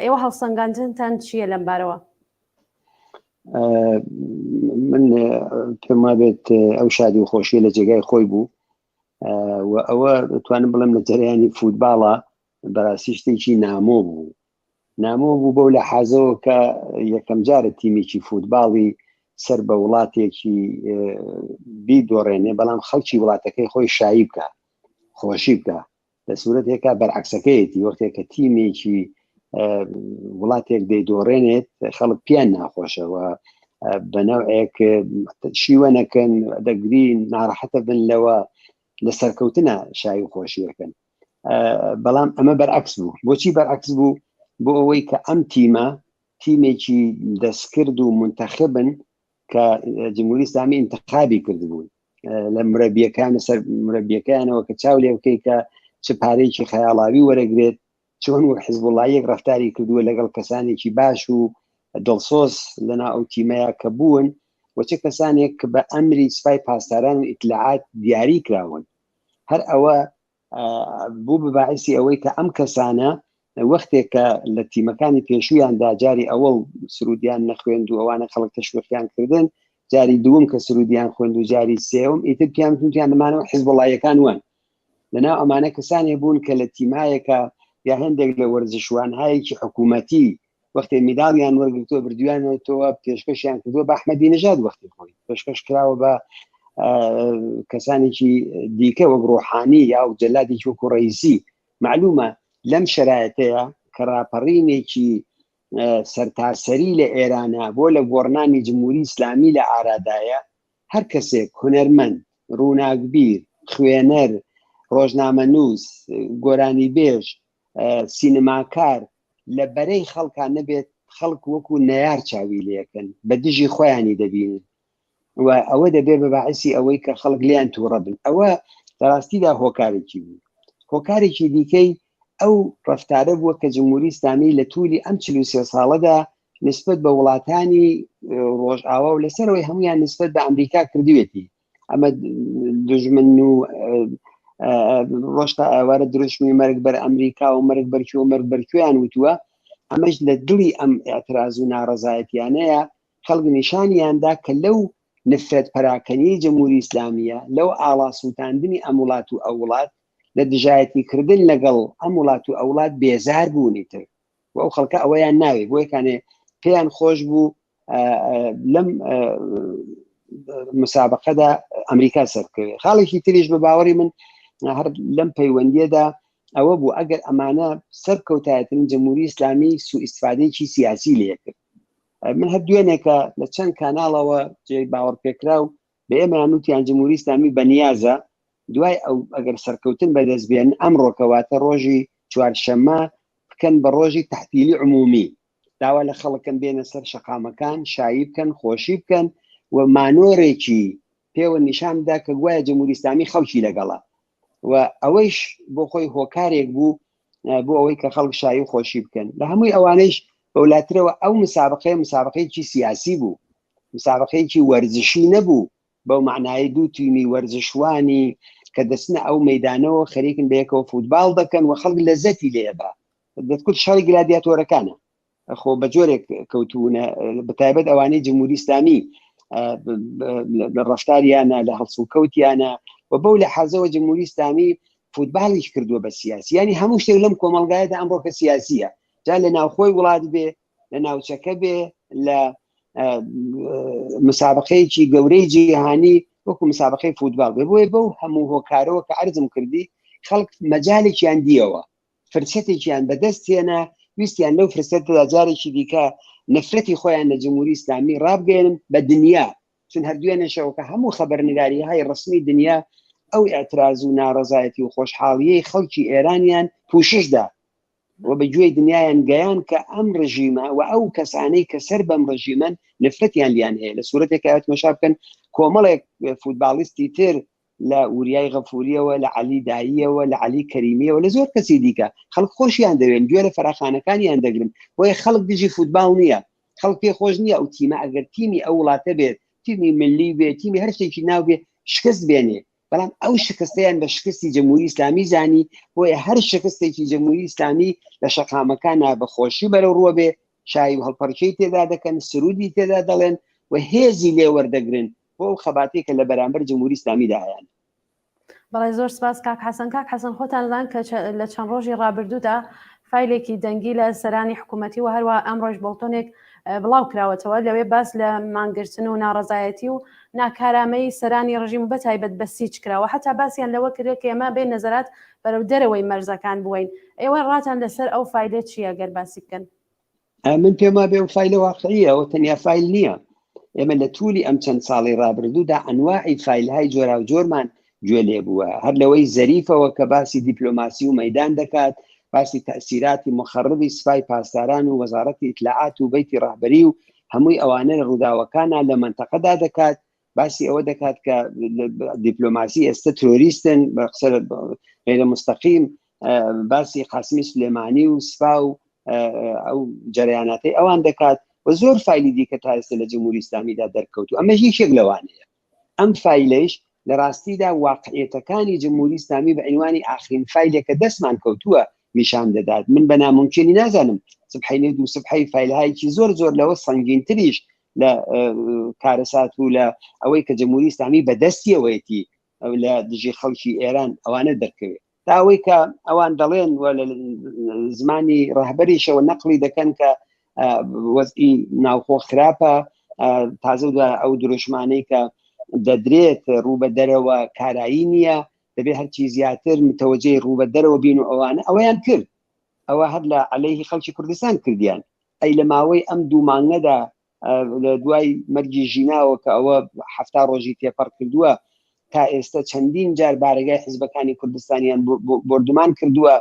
ئێوە هەڵسەنگاندنتان چییە لەم بارەوە؟ من پێم وابێت ئەو شادی و خۆشی لە جێگای خۆی بوو و ئەوە دەتوانم بڵێم لە جەریانی فوتباڵە بەڕاستی شتێکی نامۆ بوو نامۆ بوو بەو لە حازەوە کە یەکەم جارە تیمێکی فوتباڵی سەر بە وڵاتێکی بیدۆڕێنێ بەڵام خەڵکی وڵاتەکەی خۆی شایی بکە خۆشی بکە لە سوورەتێکا بەرعکسەکەیەتی وەختێک کە تیمێکی وڵاتێک دەیدۆڕێنێت خەڵک پیان ناخۆشەوە بە نەوعێک شیوە نەکەن دەگرین ناڕەحەتە بن لەوە لە سەرکەوتنە شای و خۆشیەکەن بەڵام ئەمە بەرعکس بوو بۆچی بەرعکس بوو بۆ ئەوەی کە ئەم تیمە تیمێکی دەستکرد و منتەخبن کە جمهوری ئیسلامی انتخابی کردبوون لە مرەبیەکان سەر مرەبیەکانەوە کە چاو لێ بکەیت کە چ پارەیەکی خەیاڵاوی وەرەگرێت چۆن وەک حزبوڵاییەک ڕفتاری کردووە لەگەڵ کەسانێکی باش و دڵسۆز لەنا ئەو تیمەیە کە بوون و چ کەسانێک کە بە ئەمری سپای پاسداران و ئیتلاعات دیاری کراون هەر ئەوە بوو بە باعیسی ئەوەی کە ئەم کەسانە وەختێک کە لە تیمەکانی پێشوویاندا جاری ئەوەڵ سرودیان نەخوێند و ئەوانە خەڵک تەشویقیان کردن جاری دووەم کە سرودیان خوێند و جاری سێوم ئیتر پیان وتیان نمانەوە حزبوڵایەکان وان لەناو ئەمانە کەسانێ بوون کە لە تیمایەکە یا هەندێک لە وەرزشوانهایەکی حکوومەتی. وەختێ میداڵیان وەرگرتووە بردویانەوە پێشکەشیان کردووە بە ئەحمەدی نژاد وەختی خۆی پێشکەش کراوە بە کەسانێکی دیکە وەک ڕۆحانی یا و جەلادێکی وەکو ڕئیسی معلومە لەم شرایەتەیە کە ڕاپەڕینێکی سەرتاسەری لە ئێرانە بۆ لە گۆڕنانی جمهوری ئیسلامی لە ئارادایە هەر کەسێک هونەرمەند ڕووناکبیر خوێنەر ڕۆژنامەنووس گۆرانیبێژ سینەماکار لە بەرەی خەڵکان نەبێت خەڵک وەکو نەیار چاوی لێکەن بە دژی خۆیانی دەبینن و ئەوە دەبێت بە باعسی ئەوەی کە خەڵک لیان تووڕە بن ئەوە لە ڕاستیدا هۆکارێکی بوو هۆکارێکی دیکەی ئەو ڕفتارە بووە کە جمهوری ئیسلامی لە تولی ئەم 43 ساڵەدا نسبت بە وڵاتانی ڕۆژئاوا و لەسەرەوەی هەمویان نسبت بە ئەمریکا کردوێتی ئەمە دژمن و ڕۆژ تا ئێوارە دروشمی مەرگ بەر ئەمریکا و مەرگ بەرکوێ و مەرگ بەرکوێیان وتووە ئەمەش لە دڵی ئەم ئاعتراز و ناڕەزایەتیانەیە خەڵک نیشانیاندا کە لەو نفرەت پەراکەنی جمهوری ئیسلامیە لەو ئاڵا سووتاندنی ئەم وڵات و ئەو وڵات لە دژایەتی کردن لەگەڵ ئەم وڵات و ئەو وڵات بێزار بوونی تر و ئەو خەڵکە ئەوەیان ناوێ بۆیە کانێ پێیان خۆش بوو لەم مسابقەدا ئەمریکا سەرکەوێت خاڵێکی تریش بە باوەڕی من هەر لەم پەیوەندیەدا ئەوە بوو ئەگەر ئەمانە سەرکەوتایەتن جمهوری ئیسلامی سو ئیسفادەیەکی سیاسی لێکرد من هەر دوێنێکە لە چەند کاناڵەوە جێ باوەڕپێکراو بە ئێمەیان وتیان جمهوری ئیسلامی بەنیازە دوای ئەو ئەگەر سەرکەوتن بەدەست بێن ئەمڕۆکەواتە ڕۆژی چوارشەممە بکەن بە ڕۆژی تحتیلی عمومی داوا لە خەڵکن بێنە سەر شەقامەکان شایی بکەن خۆشی بکەن و مانۆرێکی پێوە نیشان بدا کە گوایە جمهوری ئیسلامی خەڵکی لەگەڵە و ئەوەیش بۆ خۆی هۆکارێک بوو بۆ ئەوەی کە خەڵک شایی و خۆشی بکەن لە هەمووی ئەوانەیش بەولاترەوە ئەو مسابقەیە مسابقەیەکی سیاسی بوو مسابقەیەکی وەرزشی نەبوو بەو معنای دوو تیمی وەرزشوانی کە دەچنە ئەو مەدانەوە خەریکن بەیەکەوە فوتباڵ دەکەن و خەڵک لەزەتی لێبا دەتکوت شەڕی گلادیاتۆرەکانە خۆ بە جۆرێک کەوتونە بەتایبەت ئەوانەی جمهوری ئیسلامی لە ڕفتاریانە لە هەڵسوکەوتیانە و بەو لە حەزەوە جمهوری ئیسلامی فوتباڵیش کردووە بە سیاسی ینی هەموو شتێک لەم کۆمەڵگایدا ئەمڕۆکە سیاسیە جا لە ناوخۆی وڵات بێ لە ناوچەکە بێ لە مسابقەیەکی گەورەی جیهانی وەکو مسابقەی فوتبال بێ بۆیە بەو هەموو هۆکارەوە کە عرضم کردی خەڵک مەجالێکیان دیەوە فرسەتێکیان بەدەست هێنا، ویستیان لەو فرسەتەدا جارێکی دیکە نەفرەتی خۆیان لە جمهوری ئیسلامی ڕابگەیەنن بە دنیا، چون هەر دوێنێ شەوەکە هەموو خەبەرنگاریهای ڕەسمی دنیا ئەو ئیعتراز و ناڕەزایەتی و خۆشحاڵییەی خەڵکی ئێرانیان پووشش دا و بە گوێی دنیایان گەیان کە ئەم ڕژیمە و ئەو کەسانەی کە سەر بەم ڕژیمەن نفرەتیان لیان هەیە لە سوورەتێک تەماشا بکەن کۆمەڵێک فوتباڵیستی تر لە وریای غەفوریەوە لە عەلی داییەوە لە عەلی کەریمیەوە لە زۆر کەسی دیکە خەڵک خۆشیان دەوێن گوێ لە فەراخانەکانیان دەگرن بۆیە خەڵک دژی فوتباڵ نییە خەڵک پێ خۆش نییە ئەو تیمە ئەگەر تیمی ئەو وڵاتە بێت تیمی ملی بێت تیمی هەر شتێکی ناو بێ شکست بێنێ بەڵام ئەو شکستیان بە شکستی جمهوری ئیسلامی زانی بۆیە هەر شکستێکی جمهوری ئیسلامی لە شەقامەکانە بە خۆشی بەرەو ڕووە بێ شایی و هەڵپەرکێی تێدا دەکەن سرودی تێدا دەڵێن و هێزی لێوەردەگرن بۆ ئەو خەباتەی کە لە بەرامبەر جمهوری ئیسلامیدا هەیانە. بەڵێ زۆر سپاس کاک حەسەن. کاک حەسەن خۆتان دەزانن کە لە چەند ڕۆژی ڕابردوودا فایلێکی دەنگی لە سەرانی حکوومەتی و هەروە ئەمڕۆش بۆڵتۆنێک بڵاو کراوەتەوە لەوێ باس لە مانگرتن و ناڕەزایەتی و ناکارامەی سەرانی ڕژیم بە تایبەت بەسیج کراوە حتا باسیان لەوە کرد کە ئێمە بێ نەزەرات بەرەو دەرەوەی مەرزەکان بووین ئێوە ڕاتان لەسەر ئەو فایلە چییە گەر باسی بکەن؟ من پێم وابێ ئەو فایلە واقعیە ئەوە تەنیا فایل نییە ئێمە لە تولی ئەم چەند ساڵی ڕابردوودا ئەنواعی فایلهای جۆراوجۆرمان گوێ لێ بووە هەر لەوەی زەریفەوە کە باسی دیپلۆماسی و مەدان دەکات باسی تەسیراتی مخەڕبی سپای پاسداران و وەزارەتی ئیتلاعات و بەیتی ڕەهبەری و هەمووی ئەوانە لە ڕووداوەکانە لە مەنتەقەدا دەکات باسی ئەوە دەکات کە دیپلۆماسی ئێستا ترۆریستن بە قسە غیرە مستەقیم باسی قاسمی سلێمانی و سپا و ئەو جەریاناتەی ئەوان دەکات و زۆر فایلی دیکە تا ئێستا لە جمهوری ئیسلامیدا دەرکەوت و ئەمە یەکێک لەوانەیە ئەم فایلەیش لە ڕاستیدا واقعیەتەکانی جمهوری ئیسلامی بە عنوانی ئاخرین فایلێک کە دەستمان کەوتووە نیشان دەدات من بە ناممکنی نازانم سبحینێ دوو سبحەی فایلهایکی زۆر زۆر لەوە سەنگینتریش لە کارەسات و لە ئەوەی کە جمهوری ئیسلامی بەدەستیەوەیەتی لە دژی خەڵکی ئێران ئەوانە دەرکەوێت تا ئەوەی کە ئەوان دەڵێن و لە زمانی ڕەهبەریشەوە نەقلی دەکەن کە وەزئی ناوخۆ خراپە تازە دوای ئەو دروشمانەی کە دەدرێت ڕوو بە دەرەوە کارایی نییە دەبێت هەرچی زیاتر متەوەجەی ڕوو بە دەرەوە بین و ئەوانە ئەوەیان کرد ئەوە هەر لە عەلەیهی خەڵکی کوردستان کردیان ئەی لە ماوەی ئەم دوو مانگەدا لە دوای مەرگی ژیناوە کە ئەوە هەفتا ڕۆژی تێپەڕ کردووە تا ئێستا چەندین جار بارەگای حزبەکانی کوردستانیان بۆردومان کردووە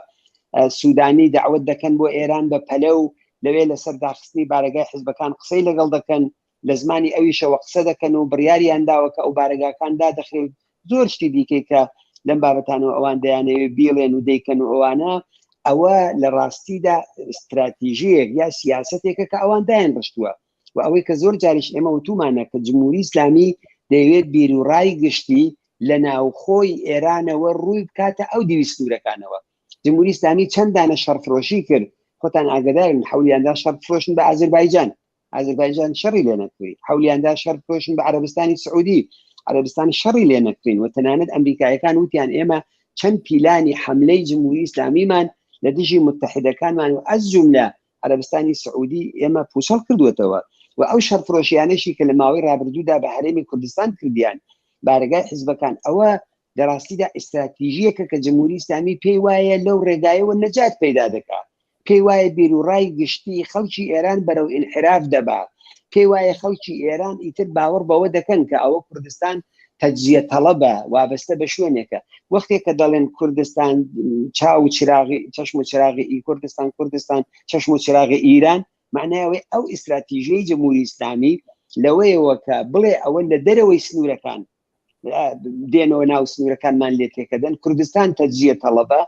سوودانی داوت دەکەن بۆ ئێران بە پەلە و لەوێ لەسەر داخستنی بارەگای حزبەکان قسەی لەگەڵ دەکەن لە زمانی ئەویشەوە قسە دەکەن و بڕیاریان داوە کە ئەو بارەگاکان دادەخرێن زۆر شتی دیکەی کە لەم بابەتانەوە ئەوان دەیانەوێت بیڵێن و دەیکەن و ئەوانە ئەوە لە ڕاستیدا استراتیژیەک یا سیاستێکە کە ئەوان دایان ڕشتووە و ئەوەی کە زۆر جاریش ئێمە وتومانە کە جمهوری ئیسلامی دەیەوێت بیر و ڕای گشتی لە ناوخۆی ئێرانەوە ڕووی بکاتە ئەو دیوی سنوورەکانەوە جمهوری ئیسلامی چەند دانە شەڕفرۆشی کرد خۆتان ئاگدارن حولیاندا شەڕفرۆشن بە ئازربایجان ئازربایجان شەڕی لێ نەکڕی، حەولیان دا شەڕ بفرۆشن بە عەرەبستانی سعودی، عەرەبستان شەڕی لێ نەکڕین و تەنانەت ئەمریکایەکان وتیان ئێمە چەند پیلانی حەملەی جمهوری ئیسلامیمان لە دژی متحدەکانمان و ئەز جوملە عەرەبستانی سعودی ئێمە پوچەڵ کردووەتەوە و ئەو شەڕفرۆشیانەشی کە لە ماوەی ڕابردوودا بە هەرێمی کوردستان کردیان بارەگای حزبەکان ئەوە لە ڕاستیدا ئیستراتیژیەکە کە جمهوری ئیسلامی پێی وایە لەو ڕێگایەوە نەجات پەیدا دەکا پێی وایە بیروڕای گشتی خەڵکی ئێران بەرەو ئینحراف دەبا پێی وایە خەڵکی ئێران ئیتر باوەڕ بەوە دەکەن کە ئەوە کوردستان تەجزیە تەڵەبە وابەستە بە شوێنێکە وەختێک کە دەڵێن کوردستان چاو و چراغی چەشم و چراغی ئی کوردستان کوردستان چەشم و چراغی ئیران معنای ئەوەی ئەو ئیستراتیژیەی جمهوری ئیسلامی لەوەیەوە کە بڵێ ئەوە لە دەرەوەی سنوورەکان دێنەوە ناو سنوورەکانمان لێ تێکەدەن کوردستان تەجزیە تەڵەبە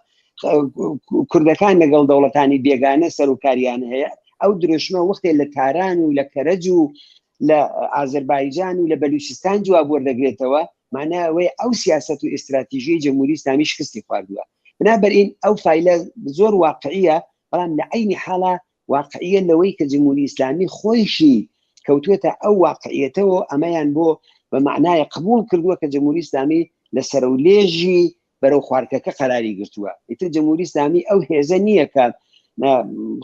کوردەکان لەگەڵ دەوڵەتانی بێگانە سەرکاریان هەیە ئەو درشمە وەختێ لە تاران و لە کەرەج و لە ئازربایجان و لە بەلوچستان جواب وەردەگرێتەوە ماناوەی ئەو سیاست و ئستراتیژی جمهوری ئسلامی شکستی خواردووە بنابراین ئەو فایلە زۆر واقعیە بەڵام لە عینی حاڵا واقعیە لەوەی کە جمهوری ئیسلامی خۆیشی کەوتوێتە ئەو واقعیەتەوە ئەمەیان بۆ بە معنای قبول کردووە کە جمهوری ئیسلامی لە سەرەولێژی بەرەو خوارکەکە قەراری گرتووە ئیتر جمهوری ئیسلامی ئەو هێزە نییە کە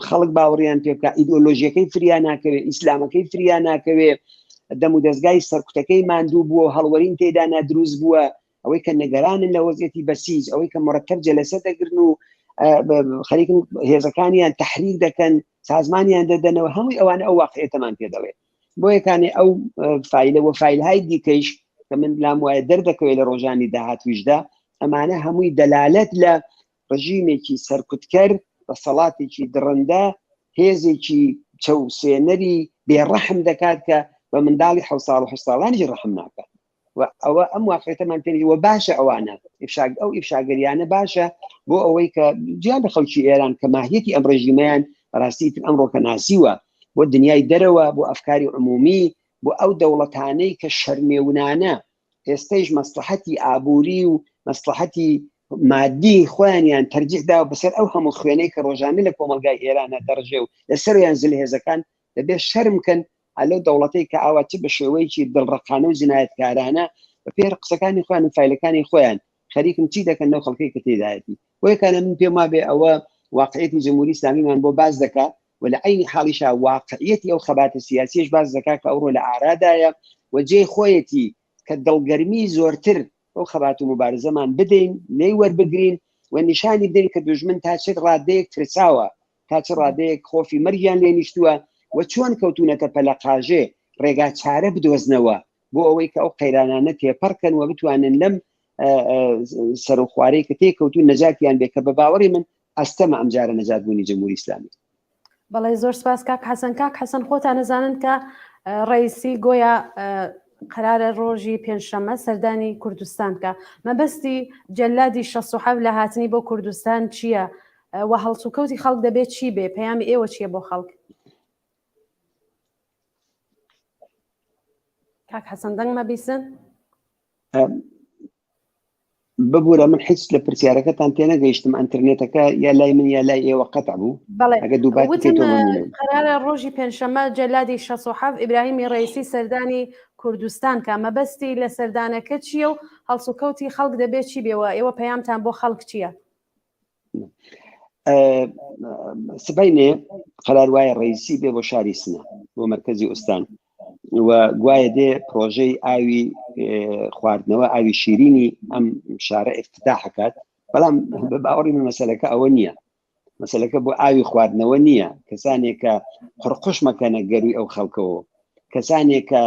خەڵک باوەڕیان پێ بکە ئیدۆلۆژیەکەی فریا ناکەوێ ئیسلامەکەی فریا ناکەوێ دەم و دەستگای سەرکوتەکەی ماندوو بووە هەڵوەرین تێدا نادروست بووە ئەوەی کە نگەرانن لە وەزیەتی بەسیج ئەوەی کە مرەتەب جەلەسە دەگرن و خەریکن هێزەکانیان تحریک دەکەن سازمانیان دەدەنەوە هەمووی ئەوانە ئەو واقعێتەمان پێ دەڵێ بۆ یەکانی ئەو فیلە وە فیلهای دیکەیش کە من لام وایە دەردەکەوێت لە ڕۆژانی داهاتویشدا ئەمانە هەمووی دەلالەت لە ڕژیمێکی سەرکوتکەر دەسەڵاتێکی دڕندە هێزێکی چەوسێنەری بێڕەحم دەکات کە بە منداڵی حە ساڵ و ساڵانیش ڕەحم ناکات و ئەوە ئەم واقعیەتەمان پێ و باشە ئەوانە ئیفشاگ ئەو ئیفشاگەریانە باشە بۆ ئەوەی کە جیا لە خەڵکی ئێران کە ماهیەتی ئەم ڕژیمەیان بەڕاستی تر ئەمڕۆ کە ناسیوە بۆ دنیای دەرەوە بۆ ئەفکاری عمومی بۆ ئەو دەوڵەتانەی کە شەرمێونانە ئێستەیش مەسلحەتی ئابووری و مەسلحەتی مادی خۆیانیان تەرجیح داوە بەسەر ئەو هەموو خوێنەی کە ڕۆژانە لە کۆمەلگای ئێرانە دەڕژێ و لەسەریان زلهێزەکان دەبێت شەرم کەن لەو دەوڵەتەی کە ئاوا چ بە شێوەیەکی دڵڕەقانە و جنایەتکارانە بە پێر قسەکانی خۆیان و فیلەکانی خۆیان خەریکن چی دەکەن لەو خەڵکەی کە تێدایەتی بۆیەکانە من پێم وابێ ئەوە واقعیەتی جمهوری ئیسلامیمان بۆ باس دەکا و لە عینی حاڵیشا واقعیەتی ئەو خەباتە سیاسیش باس دەکا کە ئەوڕۆ لە ئارادایە و جێی خۆیەتی کە دڵگەرمی زۆرتر ئەو خەبات و مبارزەمان بدەین لێی وەربگرین و نیشانی بدەین کە دوژمن تا چ ڕادەیەک ترساوە تا چ ڕادەیەک خۆفی مەرگیان لێ نیشتووە و چۆن کەوتونەتە پەلەقاژێ ڕێگا چارە بدۆزنەوە بۆ ئەوەی کە ئەو قەیرانانە تێپەڕکەن و بتوانن لەم سەرخوارەی کە تێکەوتون نەجاتیان بێ کە بە باوەڕی من ئەستەمە ئەمجارە نەجات بوونی جمهوری ئیسلامی. بەڵێ زۆر سپاس کاک حەسەن کاک حەسەن خۆتان نەزانن کە ڕئیسی گۆیا قەرارە ڕۆژی پێنجشەممە سەردانی کوردستان کە مەبەستی جەلادی 16 لە هاتنی بۆ کوردستان چییە و هەڵسوکەوتی خەڵک دەبێت چی بێ پەیامی ئێوە چییە بۆ خەڵک کاک حەسەن دەنگمە بیسن ببوورە من حیچ لە پرسیارەکەتان تێنەگەیشتم ئەتەرنێتەکە یا لای من یا لای ئێوە قەتع بوو ئەگە دووبات قرارە ڕۆژی پێنجشەممە جەلادی 16 ئیبراهیمی ڕئیسی سەردانی کوردستان کە مەبەستی لە سەردانەکە چییە و هەڵسوکەوتی خەڵک دەبێت چی بێەوە ئێوە پەیامتان بۆ خەڵک چییە؟ سبەینێ قەرار وایە ڕئیسی بێ بۆ شاری سنە بۆ مەرکەزی ئوستان و گوایە دێ پرۆژەی ئاوی خواردنەوە ئاوی شیرینی ئەم شارە ئفتتاحکات بەڵام بە باوەڕی من مەسەلەکە ئەوە نییە مەسەلەکە بۆ ئاوی خواردنەوە نییە کەسانێک کە قڕقش مەکەنە گەروی ئەو خەڵکەوە کەسانێک کە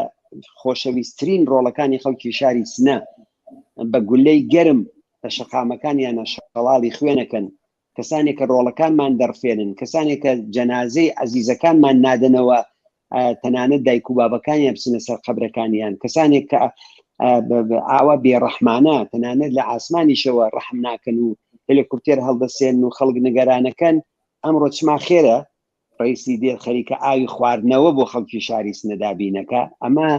خۆشەویستترین ڕۆڵەکانی خەڵکی شاری سنە بە گولەی گەرم لە شەقامەکانیانە شەڵاڵی خوێنەکەن کەسانێک کە ڕۆڵەکانمان دەڕفێنن کەسانێک کە جەنازەی عەزیزەکانمان نادەنەوە تەنانەت دایک و بابەکانیان بچنە سەر قەبرەکانیان کەسانێک کە ئاوا بێڕەحمانە تەنانەت لە ئاسمانیشەوە ڕەحم ناکەن و هەلیکۆپتێر هەڵدەسێن و خەڵک نگەرانەکەن ئەمڕۆ چما خێرە ڕئیسی دێت خەریکە ئاوی خواردنەوە بۆ خەڵکی شاری سنە دابینەکە ئەمە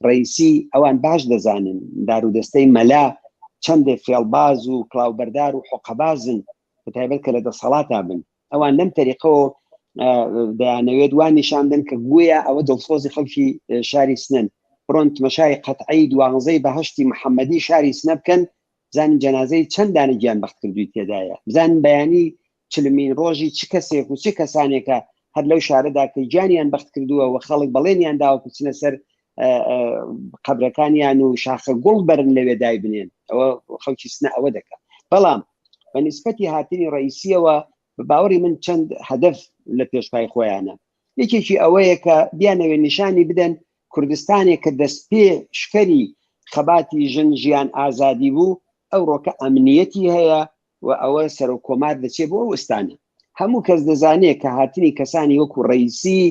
ڕئیسی ئەوان باش دەزانن دارودەستەی مەلا چەندێ فێڵباز و کڵاوبەردار و حقەبازن بەتایبەت کە لە دەسەڵاتا بن ئەوان لەم تەریقەوە دەیانەوێت وا نیشان بدەن کە گویا ئەوە دڵسۆزی خەڵکی شاری سنن بڕۆن تمەشای قەتعی دوانزەی بەهشتی محەممەدی شاری سنە بکەن بزانن جەنازەی چەند دانە گیان بەخت کردووی تێدایە بزانن بەیانی چلمین ڕۆژی چ کەسێک و چ کەسانێکە هەر لەو شارەدا کە گیانیان بەخت کردووە و خەڵک بەڵێنیان داوە بچنە سەر قەبرەکانیان و شاخە گوڵ بەرن لەوێ دایبنێن ئەوە خەڵکی سنە ئەوە دەکات بەڵام بە نیسبەتی هاتنی ڕئیسیەوە بە باوەڕی من چەند هەدەف لە پێشپای خۆیانە یەکێکی ئەوەیە کە بیانەوێ نیشانی بدەن کوردستانێک کە دەست پێ شکەری خەباتی ژن ژیان ئازادی بوو ئەو ڕۆکە ئەمنیەتی هەیە و ئەوە سەرۆک کۆمار دەچێت بۆ ئەو ئوستانە هەموو کەس دەزانێت کە هاتنی کەسانی وەکو ڕئیسی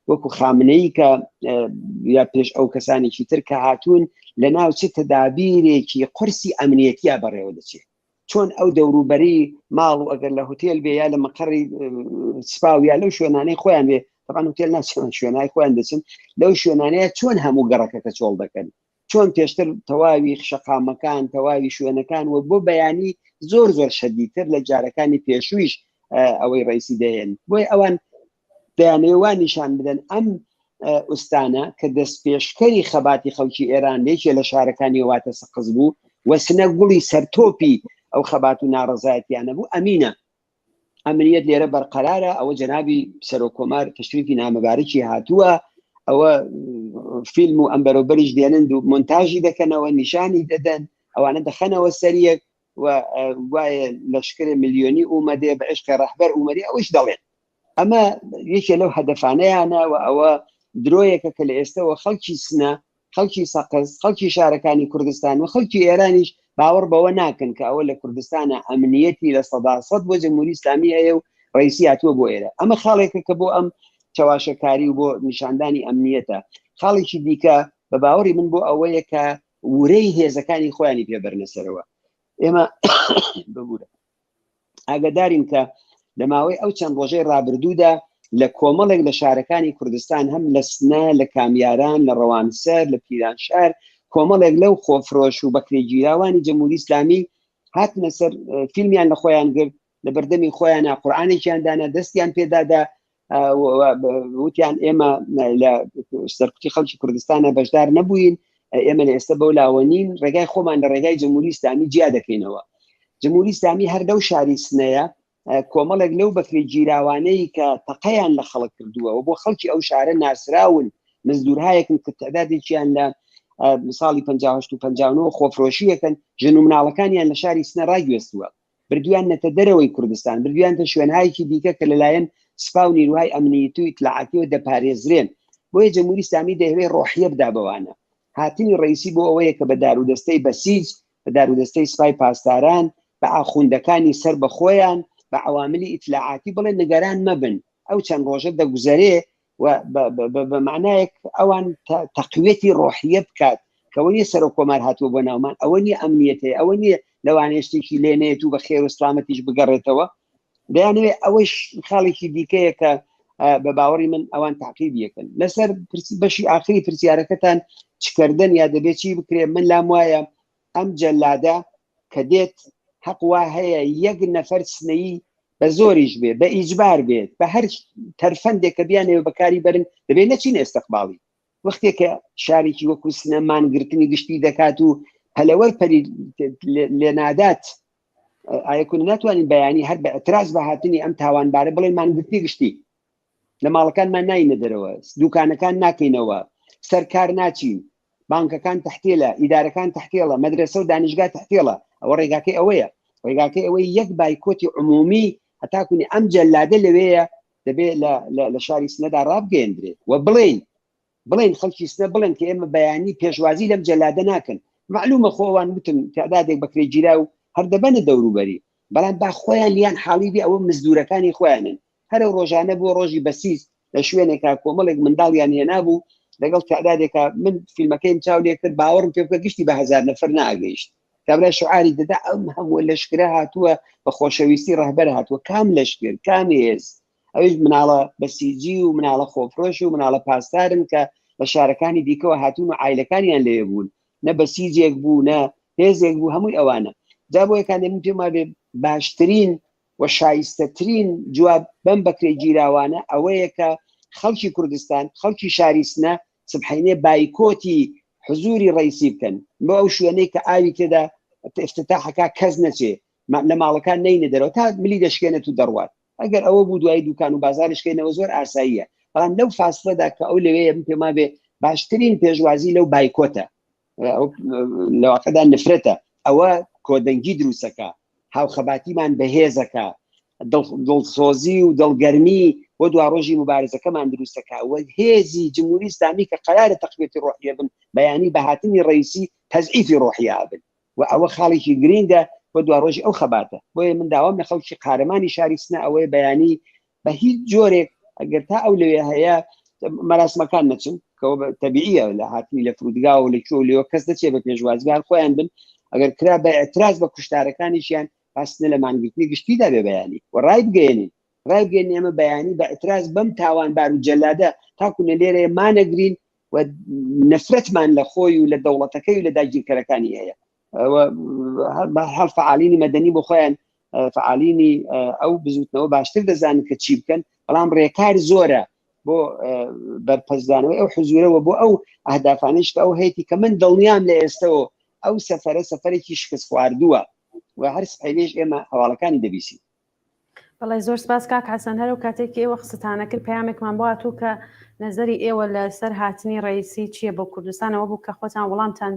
وەکو خامنەیی کە یا پێش ئەو کەسانێکی تر کە هاتوون لە ناو چ تەدابیرێکی قورسی ئەمنیەتیا بەڕێوە دەچێت چۆن ئەو دەوروبەری ماڵ و ئەگەر لە هوتێل بێ یا لە مەقەڕی سپا و یا لەو شوێنانەی خۆیان بێ طبعا هوتێل ناچن شوێنای خۆیان دەچن لەو شوێنانەیە چۆن هەموو گەڕەکەکە چۆڵ دەکەن چۆن پێشتر تەواوی شەقامەکان تەواوی شوێنەکان و بۆ بەیانی زۆر زۆر شەدیتر لە جارەکانی پێشوویش ئەوەی ڕئیسی دەهێن بۆی ئەوان دەیانەوێ وا نیشان بدەن ئەم ئوستانە کە دەست پێشکەری خەباتی خەڵکی ئێران یەکێ لە شارەکانی واتە سەقز بوو و سنە گوڵی سەرتۆپی ئەو خەبات و ناڕەزایەتیانە بوو ئەمینە ئەمنیەت لێرە بەرقەرارە ئەوە جەنابی سەرۆک کۆمار تەشریفی نامەبارکی هاتووە ئەوە فیلم و ئەم بەرەوبەریش دێنن و مۆنتاژی دەکەنەوە نیشانی دەدەن ئەوانە دەخەنەوە سەریەک و گوایە لەشکرێ ملیۆنی ئومەدێ بە عشقی ڕەهبەر ئومەدێ ئەوەش دەڵێن ئەمە یەکێ لەو هەدەفانەیانە و ئەوە درۆیەکە کە لە ئێستەوە خەڵکی سنە خەڵکی سەقز خەڵکی شارەکانی کوردستان و خەڵکی ئێرانیش باوەڕ بەوە ناکەن کە ئەوە لە کوردستانە ئەمنیەتی 100% بۆ جمهوری ئیسلامی هەیە و ڕئیسی هاتووە بۆ ئێرە ئەمە خاڵێکە کە بۆ ئەم چەواشەکاری و بۆ نیشاندانی ئەمنیەتە خاڵێکی دیکە بە باوەڕی من بۆ ئەوەیە کە ورەی هێزەکانی خۆیانی پێبەرنە سەرەوە ئێمە ببوورە ئاگدارین کە لە ماوەی ئەو چەند ڕۆژەی ڕابردوودا لە کۆمەڵێک لە شارەکانی کوردستان هەم لە سنە لە کامیاران لە ڕەوانسەر لە پیرانشار کۆمەڵێک لەو خۆفرۆش و بەکرێگیراوانی جمهوری ئیسلامی هاتنە سەر فیلمیان لە خۆیان گرت لە بەردەمی خۆیانە قورآانێکیان دانا دەستیان پێدادا وتیان ئێمە لە سەرکوتی خەڵکی کوردستانە بەشدار نەبووین ئێمە لە ئێستا بەو لاوە نین ڕێگای خۆمان لە ڕێگای جمهوری ئیسلامی جیا دەکەینەوە جمهوری ئیسلامی هەر لەو شاری سنەیە کۆمەڵێک لەو بەکری گیراوانەی کە تەقەیان لە خەڵک کردووە و بۆ خەڵکی ئەو شارە ناسراون مزدورهایەکن کە تعدادێکیان لە ساڵی 58 و 59 خۆفرۆشیەکەن ژن و مناڵەکانیان لە شاری سنە ڕاگوێستووە بردویاننەتە دەرەوەی کوردستان، بردویانتە شوێنهایەکی دیکە کە لەلایەن سپا و نیروهای ئەمنییەتی و ئیتلاعاتیەوە دەپارێزرێن. بۆیە جمهوری ئیسلامی دەیهەوێ ڕۆحیە بدا بەوانە. هاتنی ڕەئیسی بۆ ئەوەیە کە بە دارودەستەی بەسیج، بە دارودەستەی سپای پاسداران، بە ئاخوندەکانی سەر بە خۆیان، بە عەواملی ئیتلاعاتی بڵێ نگەران مەبن، ئەو چەند ڕۆژە دەگوزەرێ و بە معنایەک ئەوان تەقویەتی ڕۆحیە بکات کەەوە نیە سەرۆک کۆمار هاتووە بۆ ناومان ئەوە نیە ئەمنیەتەیە ئەوە نیە لەوانەیە شتێکی لێنێت و بە خێر و سلامەتیش بگەڕێتەوە دەیانەوێت ئەوەش خاڵێکی دیکەیە کە بە باوەڕی من ئەوان تاقیب یەکەن لەسەر بەشی ئاخری پرسیارەکەتان چکردن یا دەبێت چی بکرێ من لام وایە ئەم جەلادە کە دێت حەق وا هەیە یەک نەفەر سنەیی بە زۆریش بێ بە ئیجبار بێت بە هەر تەرفەندێک کە بیانەوە بەکاری بەرن دەبێت نەچین ئێستەقباڵی وەختێک کە شارێکی وەکو سنە مانگرتنی گشتی دەکات و پەلەوەر پەری لێنادات. ئایکون ناتوانین بەیانی هەر بە اعتراز بە هاتنی ئەم تاوانبارە بڵێن مانگرتنی گشتی لە ماڵەکانمان ناینە دەرەوە دوکانەکان ناکەینەوە سەرکار ناچین بانکەکان تحتێلە ئیدارەکان تحتێڵە مەدرسە و دانیشگا تحتێڵە ئەوە ڕێگاکەی ئەوەیە ڕێگاکەی ئەوەی یەک بایکۆتی عمومی هەتاکونی ئەم جەلادە لەوەیە دەبێت لە شاری سنەدا ڕابگەیەندرێت و بڵێین بڵێن خەڵکی سنە بڵێن کە ئێمە بەیانی پێشوازی لەم جەلادە ناکەن معلومە خۆ ئەوان وتم تعدادێک بەکرێ گیرا و هەر دەبەنە دەوروبەری بەڵام با خۆیان لیان حاڵی بێ ئەوە مزدورەکانی خۆیانن هەرە ڕۆژانە بۆ ڕۆژی بەسیس لە شوێنێکا کۆمەڵێک منداڵیان هێنابوو لەگەڵ تعدادێکا من فیلمەکەیم چاو لێ کرد باوەڕم پێ بکە گشتی بە هەزار نەفەر ناگەیشت کابرا شعاری دەدا ئەم هەموو لەشکرە هاتووە بە خۆشەویستی ڕەهبەر هاتووە کام لەشکر کام هێز ئەویش مناڵە بەسیجی و مناڵە خۆفرۆش و مناڵە پاسدارن کە لە شارەکانی دیکەوە هاتوون و عایلەکانیان لەوێ بوون نە بەسیجێک بوو نە هێزێک بوو هەمووی ئەوانە جا بۆ یەکانێ من پێم وابێ باشترین و شایستەترین جواب بەم بەکرێ گیراوانە ئەوەیە کە خەڵکی کوردستان خەڵکی شاری سنە سبحینێ بایکۆتی حزوری ڕئیسی بکەن بۆ ئەو شوێنەی کە ئاوی تێدا افتتاحەکە کەس نەچێ لە ماڵەکان نینە دەرەوە تا ملی دەشکێنێت و دەڕوات ئەگەر ئەوە بوو دوای دوکان و بازاریش کەینەوە زۆر ئاساییە بەڵام لەو فاسڵەدا کە ئەو لەوەیە من پێم وابێ باشترین پێشوازی لەو بایکۆتە لەواقعدا نفرەتە ئەوە کۆدەنگی دروستەکە هاوخەباتیمان بەهێزەکە دڵسۆزی و دڵگەرمی بۆ دواڕۆژی مبارزەکەمان دروستەکە و هێزی جمهوری ئیسلامی کە قەرارە تەقویەتی ڕۆحیە بن بەیانی بە هاتنی ڕئیسی تەزعیفی ڕۆحیە بن و ئەوە خاڵێکی گرینگە بۆ دواڕۆژی ئەو خەباتە بۆیە من داوام لە خەڵکی قارەمانی شاری سنە ئەوەیە بەیانی بە هیچ جۆرێک ئەگەر تا ئەو لەوێ هەیە مەراسمەکان نەچن کەەوە تەبیعە لە هاتنی لە فرودگا و لە کوێ لێوە کەس دەچێت بە پێشوازگار خۆیان بن ئەگەر کرا بە اعتراز بە کوشتارەکانیشیان پاسنە لە مانگرتنی گشتیدا بێ بەیانی و ڕای بگەێنین ڕای بگەێنین ئێمە بەیانی بە اعتراز بەم تاوانبار و جەلادە تاکو لە لێرەیە مانەگرین و نەفرەتمان لە خۆی و لە دەوڵەتەکەی و لە داگیرکەرەکانی هەیە هەڵ فعالینی مەدەنی بۆ خۆیان فعالینی ئەو بزوتنەوە باشتر دەزانن کە چی بکەن بەڵام ڕێکار زۆرە بۆ بەرپەزدانەوەی ئەو حزورەوە بۆ ئەو ئەهدافانش کە ئەو هەیەی کە من دڵنیام لە ئێستەوە ئەو سەفرە سەفرێکی شکست خواردووە و هەر سپەینێش ئێمە هەواڵەکانی دەبیسین بەڵێ زۆر سپاس کاک حەسەن هەر ئەو کاتێک کە ئێوە قسەتانە کرد پەیامێکمان بۆ هاتوو کە نەزەری ئێوە لەسەر هاتنی ڕئیسی چییە بۆ کوردستانەوە بوو کە خۆتان وەڵامتان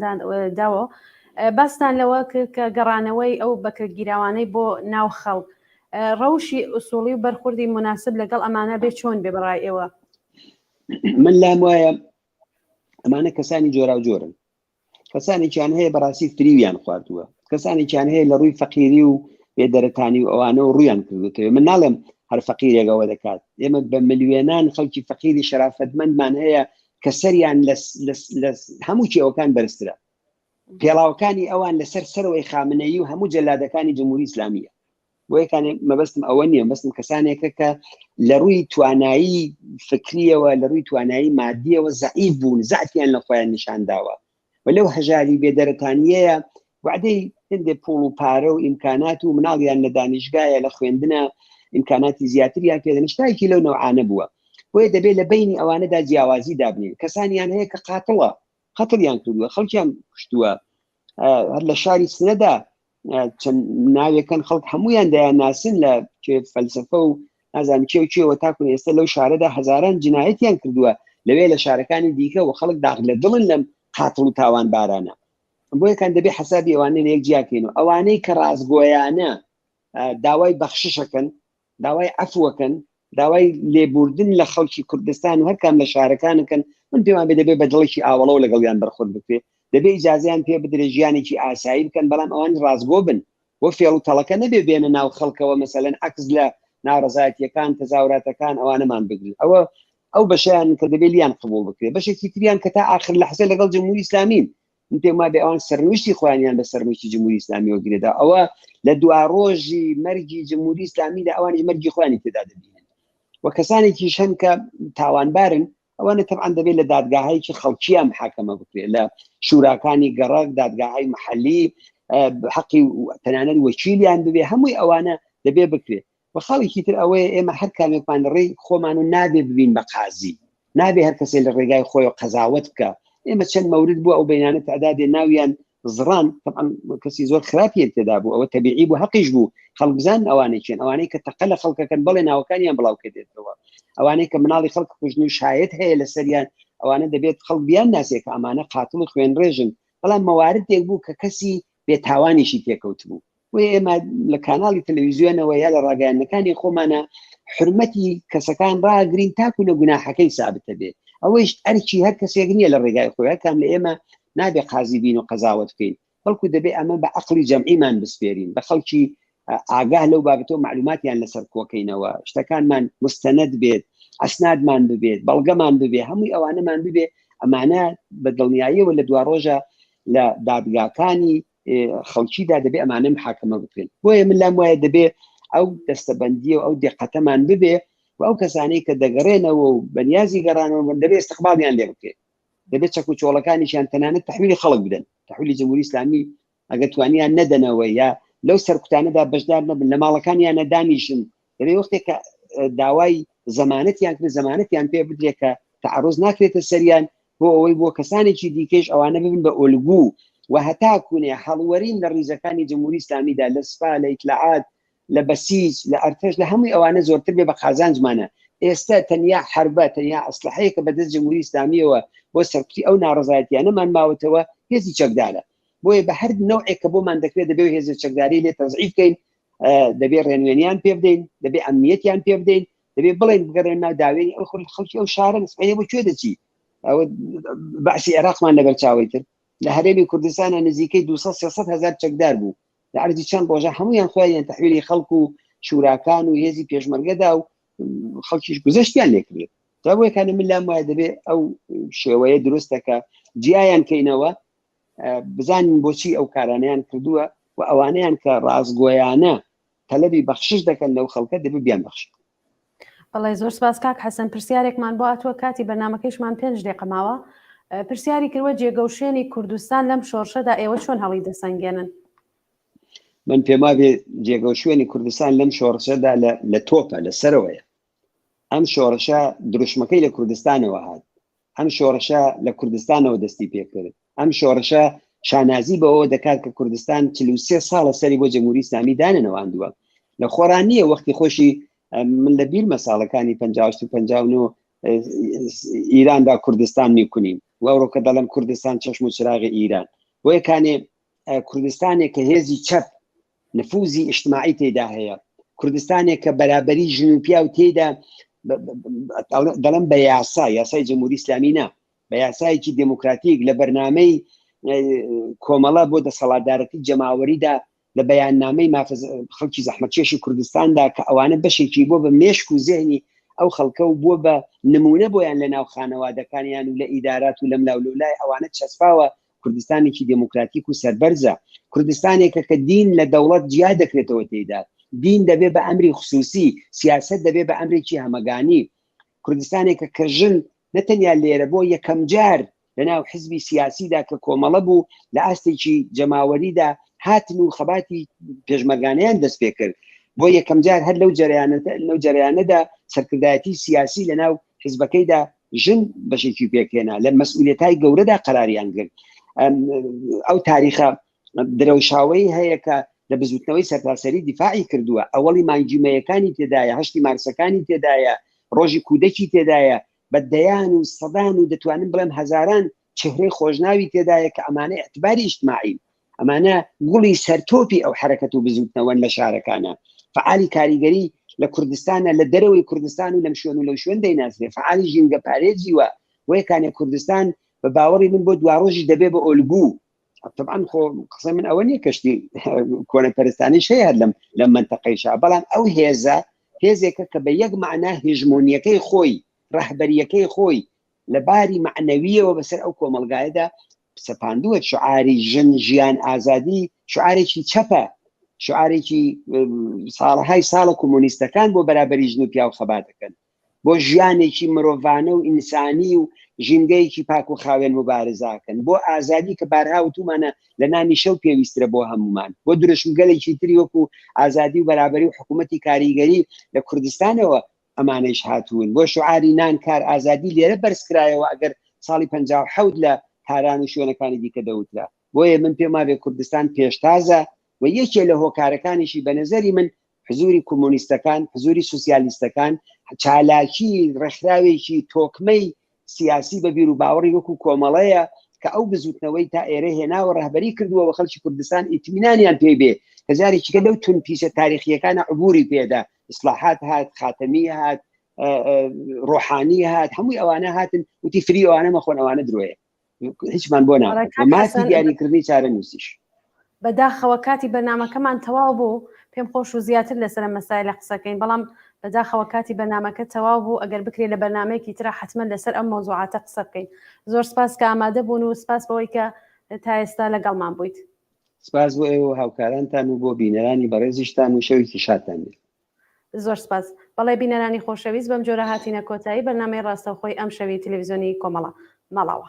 داوە باستان لەوە کرد کە گەڕانەوەی ئەو بەکرگیراوانەی بۆ ناو خەڵک ڕەوشی ئوسوڵی و بەرخوردی مناسب لەگەڵ ئەمانە بێ چۆن بێ بەڕای ئێوە؟ من لام وایە ئەمانە کەسانی جۆراوجۆرن کەسانێکیان هەیە بەڕاستی فریویان خواردووە کەسانێکیان هەیە لە ڕووی فەقیری و بێدەرەتانی و ئەوانە و ڕویان کردوتەوە من ناڵێم هەر فەقیرێکەوە دەکات ئێمە بە ملیێنان خەڵکی فەقیری شەرافەتمەندمان هەیە کە سەریان لە هەموو کێوەکان بەرزترە پێڵاوەکانی ئەوان لەسەر سەرەوەی خامنەیی و هەموو جەلادەکانی جمهوری ئیسلامیە بۆیە کانێ مەبەستم ئەوە نییە مەبەستم کەسانێکە کە لە ڕووی توانایی فکریەوە لە ڕووی توانایی مادیەوە زەعیف بوون زەعفیان لە خۆیان نیشان داوە و لەو هەژاری بێدەرەتانیەیە وعدەی هەندێک پوڵ و پارە و ئیمکانات و مناڵیان لە دانیشگایە لە خوێندنە ئیمکاناتی زیاتریان پێدەن شتایکی لەو نەوعانە بووە بۆیە دەبێت لە بینی ئەوانەدا جیاوازی دابنین کەسانیان هەیە کە قاتڵە قەتڵیان کردووە خەڵکیان کوشتووە هەر لە شاری سنەدا چەند ناوێکن خەڵک هەمویان دەیان ناسن لە فەلسفە و نازانم کێ و کێوە تاکو ئێستا لەو شارەدا هەزاران جنایەتیان کردووە لەوێ لە شارەکانی دیکە و خەڵک داغ لە دڵن لەم قاتڵ و تاوان بارانە بۆیەکان دەبێ حەسابی ئەوانە لە یەک جیاکەین و ئەوانەی کە ڕاستگۆیانە داوای بەخششەکەن داوای عەفوەکەن داوای لێبوردن لە خەڵکی کوردستان و هەرکام لە شارەکانەکەن من پێمان بێ دەبێ بە دڵێکی ئاوەڵەوە لەگەڵیان بەرخورد بکرێ دەبێ ئیجازیان پێ بدرێ ژیانێکی ئاسایی بکەن بەڵام ئەوان ڕاستگۆ بن بۆ فێڵ و تەڵەکە نەبێ بێنە ناو خەڵکەوە مەسەلەن عەکس لە ناڕەزایەتیەکان تەزاوراتەکان ئەوانەمان بگرن ئەوە ئەو بەشیان کە دەبێ لیان قبوڵ بکرێ بەشێکی تریان کە تا ئاخر لەحزە لەگەڵ جمهوری ئیسلامین من پێم وابێ ئەوان سەرنوشتی خۆیانیان بە سەرنوشتی جمهوری ئیسلامیەوە گرێدا ئەوە لە دواڕۆژی مەرگی جمهوری ئیسلامیدا ئەوانیش مەرگی خۆیانی تێدا دەبینن و کەسانێکیش هەن کە تاوانبارن ئەوانە تەبعەن دەبێت لە دادگاهایکی خەڵکیان محاکەمە بکرێت لە شوراکانی گەڕەک دادگاهای محلی حەقی تەنانەت وەکیلیان ببێ هەمووی ئەوانە دەبێ بکرێت و خاڵێکی تر ئەوەیە ئێمە هەر کامێکمان لە ڕێی خۆمان و نابێ ببین بە قازی نابێ هەر کەسێ لە ڕێگای خۆی قەزاوەت بکە ئێمە چەند مەورد بووە ئەو بینانە تعدادێ ناویان زڕان طبعا کەسی زۆر خراپیان تێدا بوو ئەوە تەبیعی بوو هەقیش بوو خەڵک بزان ئەوانەی کێن ئەوانەی کە تەقە لە خەڵکەکەن بەڵێ ناوەکانیان بڵاو کردێتەوە ئەوانەی کە مناڵی خەڵک کوژن و شایەت هەیە لەسەریان ئەوانە دەبێت خەڵک بیان ناسێ کە ئەمانە قاتڵ و خوێنڕێژن بەڵام مەواردێک بوو کە کەسی بێتاوانیشی تێکەوت بوو بۆیە ئێمە لە کاناڵی تەلەویزیۆنەوە یا لە ڕاگەیاندنەکانی خۆمانە حرمەتی کەسەکان ڕاگرین تاکو لە گوناحەکەی سابتە بێ ئەوەیش ئەرکی هەر کەسێک نییە لە ڕێگای خۆی هەر کام لە ئێمە نابێ قازی بین و قەزاوەت بکەین بەڵکو دەبێ ئەمە بە عەقڵی جەمعیمان بسپێرین بە خەڵکی ئاگاه لەو بابەتەوە معلوماتیان لەسەر کۆکەینەوە شتەکانمان مستەند بێت ئەسنادمان ببێت بەڵگەمان ببێ هەمووی ئەوانەمان ببێ ئەمانە بە دڵنیاییەوە لە دوا ڕۆژە لە دادگاکانی خەڵکیدا دەبێ ئەمانە محاکەمە بکرێن بۆیە من لام وایە دەبێ ئەو دەستەبندیە و ئەو دقەتەمان ببێ و ئەو کەسانەی کە دەگەڕێنەوە و بەنیازی گەڕانەوە دەبێ استقبالیان لێ بکرێت دەبێت چەک و چۆڵەکانیشیان تەنانەت تحویلی خەڵک بدەن تحویلی جمهوری ئیسلامی ئەگەر توانیان نەدەنەوە یا لەو سەرکوتانەدا بەشدار نەبن لە ماڵەکانیانە دانیشن دەبێ وەختێک کە داوای زەمانەتیان کرد زەمانەتیان پێ بدرێت کە تعرض ناکرێتە سەریان بۆ ئەوەی بۆ کەسانێکی دیکەش ئەوانە ببن بە ئۆلگو و هەتا کوونێ هەڵوەرین لە ڕیزەکانی جمهوری ئیسلامیدا لە سپا لە ئیتلاعات لە بەسیج لە ئەرتەش لە هەمووی ئەوانە زۆرتر بێ بە قازانجمانە ئێستا تەنیا حربە تەنیا ئەسلحەیە کە بەدەست جمهوری ئیسلامیەوە بۆ سەرکوتی ئەو ناڕەزایەتیانەمان ماوەتەوە هێزی چەکدارە بۆیە بە هەر نەوعێک کە بۆمان دەکرێت دەبێت هێزە چەکداری لێ تەزعیف بکەین دەبێ ڕێنوێنیان پێ بدەین دەبێ ئەمنیەتیان پێ بدەین دەبێ بڵێن بگەڕێن ناو داوێنی ئەو خەڵکی خەڵکی ئەو شارە سبەینێ بۆ کوێ دەچی ئەوە بەعسی عێراقمان لەبەر چاوەی تر لە هەرێمی کوردستانە نزیکەی 200 300 هزار چەکدار بوو لە عەرزی چەند ڕۆژە هەمویان خۆیان تەحویلی خەڵک و شوراکان و هێزی پێشمەرگەدا و خەڵکیش گوزەشتیان لێکرد تا بۆیە کانە من لام وایە دەبێ ئەو شێوەیە دروستەکە جیایان کەینەوە بزانین بۆچی ئەو کارانەیان کردووە و ئەوانەیان کە ڕاستگۆیانە تەلەبی بەخشش دەکەن لەو خەڵکە دەبێ بیان بەخشن. بەڵێ زۆر سپاس کاک حەسەن پرسیارێکمان بۆ هاتووە کاتی بەرنمەکەیشمان پێنج دقە ماوە پرسیاری کردوە جێگە و شوێنی کوردستان لەم شۆڕشەدا ئێوە چۆن هەڵی دەسەنگێنن؟ من پێم وابێ جێگە و شوێنی کوردستان لەم شۆڕشەدا لە تۆپە لە سەرەوەیە ئەم شۆڕشە دروشمەکەی لە کوردستانەوە هات ئەم شۆڕشە لە کوردستانەوە دەستی پێکرد ئەم شۆڕشە شانازی بەوە دەکات کە کوردستان 43 ساڵە سەری بۆ جمهوری ئیسلامی دانەنەواندووە لە خۆران نییە وەختی خۆشی من لە بیرمە ساڵەکانی 58 و 59 ئیراندا کوردستان میکنیم و ئەوڕۆکە دەڵێم کوردستان چەشم و چراغی ئیران بۆیە کانێ کوردستانێک کە هێزی چەپ نفوزی ئیجتماعی تێدا هەیە کوردستانێک کە بەرابەری ژن و پیاو تێدا دەڵم بە یاسا یاسای جمهوری ئیسلامی نا بە یاسایەکی دێموکراتیک لە بەرنامەی کۆمەڵە بۆ دەسەڵاتدارەتی جەماوەریدا لە بەیاننامەی مافە خەڵکی زەحمەتکێشی کوردستاندا کە ئەوانە بەشێکی بۆ بە مێشک و زێهنی ئەو خەڵکە و بووە بە نمونە بۆیان لە ناو خانەوادەکانیان و لە ئیدارات و لەم لاولولای ئەوانە چەسپاوە کوردستانێکی دێموکراتیک و سەربەرزە کوردستانێکە کە دین لە دەوڵەت جیا دەکرێتەوە تێیدا دین دەبێ بە ئەمری خصوصی سیاست دەبێ بە ئەمرێکی هەمەگانی کوردستانێکە کە ژن نەتەنیا لێرە بۆ یەکەمجار لەناو حزبی سیاسیدا کە کۆمەڵە بوو لە ئاستێکی جەماوەریدا هاتن و خەباتی پێشمەرگانەیان دەست پێ کرد بۆ یەکەمجار هەر لەو جەریانە لەو جەریانەدا سەرکردایەتی سیاسی لەناو حزبەکەیدا ژن بەشێکی پێکهێنا لە مەسئولێتای گەورەدا قەراریان گرت ئەو تاریخە درەوشاوەی هەیە کە لە بزوتنەوەی سەرتاسەری دیفاعی کردووە ئەوەڵی مانگی مەیەکانی تێدایە هەشتی مارسەکانی تێدایە ڕۆژی کودەکی تێدایە بە دەیان و سەدان و دەتوانم بڵێم هەزاران چهرەی خۆشناوی تێدایە کە ئەمانە اعتباری ئیجتماعین ئەمانە گوڵی سەرتۆپی ئەو حرەکەت و بزوتنەوەن لە شارەکانە فعالی کاریگەری لە کوردستانە لە دەرەوەی کوردستان و لەم شوێن و لەو شوێن دەیناسرێ فعالی ژینگە پارێزی وە وەیەکانێ کوردستان بە باوەڕی من بۆ دواڕۆژی دەبێ بە ئۆلگو طبعا خۆ قسەی من ئەوە نییە کەشتی کۆنە پەرستانیش هەیە هەر لەم لەم منتەقەیشا بەڵام ئەو هێزە هێزێکە کە بە یەک مەعنا هێژمۆنیەکەی خۆی ڕەهبەریەکەی خۆی لە باری مەعنەویەوە بەسەر ئەو کۆمەڵگایەدا سەپاندووە شعاری ژن ژیان ئازادی شعارێکی چەپە شعارێکی ساڵەهای ساڵە کۆمۆنیستەکان بۆ بەرابەری ژن و پیاو خەبات دەکەن بۆ ژیانێکی مرۆڤانە و ئینسانی و ژینگەیەکی پاک و خاوێن مبارزاکەن بۆ ئازادی کە بارها وتومانە لە نانی شەو پێویسترە بۆ هەمومان بۆ دروشمگەلێکی تری وەکو ئازادی و بەرابەری و حکوومەتی کاریگەری لە کوردستانەوە ئەمانەیش هاتوون بۆ شعاری نان کار ئازادی لێرە بەرزکرایەوە ئەگەر ساڵی 57 لە تاران و شوێنەکانی دیکە دەوترا. بۆیە من پێم وابێ کوردستان پێشتازە و یەکێ لە هۆکارەکانیشی بە نەزەری من حزوری کۆمۆنیستەکان، حزوری سوسیالیستەکان، چالاکی ڕێکخراوێکی تۆکمەی سیاسی بە بیر و باوەڕی وەکو کۆمەڵەیە کە ئەو بزوتنەوەی تا ئێرە هێناوە ڕەهبەری کردووە و خەڵکی کوردستان ئیتمینانیان پێی بێ کە جارێکیکە لەو توندپیچە تاریخیەکانە عبوری پێدا ئیسلاحات هات خاتەمی هات ڕۆحانی هات هەمووی ئەوانە هاتن وتی فری ئەوانە مەخۆن ئەوانە درۆیە هیچمان بۆ ناکات دیاریکردنی چارەنووسیش. بەداخەوە کاتی بەرنامەکەمان تەواو بوو پێم خۆش و زیاتر لەسەر مەسایلە قسەکەین بەڵام بەداخەوە کاتی بەرنامەکە تەواو بوو ئەگەر بکرێت لە بەرنمەیەکی ترا حتمما لەسەر ئەم مەوزوعاتە قسە بکەین زۆر سپاس کە ئامادە بوون و سپاس بەوەی کە تا ئێستا لەگەڵمان بوویت. سپاس بۆ ئێوە و هاوکارانتان و بۆ بینەرانی بەڕێزیشتان و شەوێکی شادتان بێت. زۆر سپاس. بەڵێ بینەرانی خۆشەویست بەم جۆرە هاتینە کۆتایی بەرنامەی ڕاستەوخۆی ئەمشەوی تلویزیۆنی کۆمەڵە. ماڵاوا.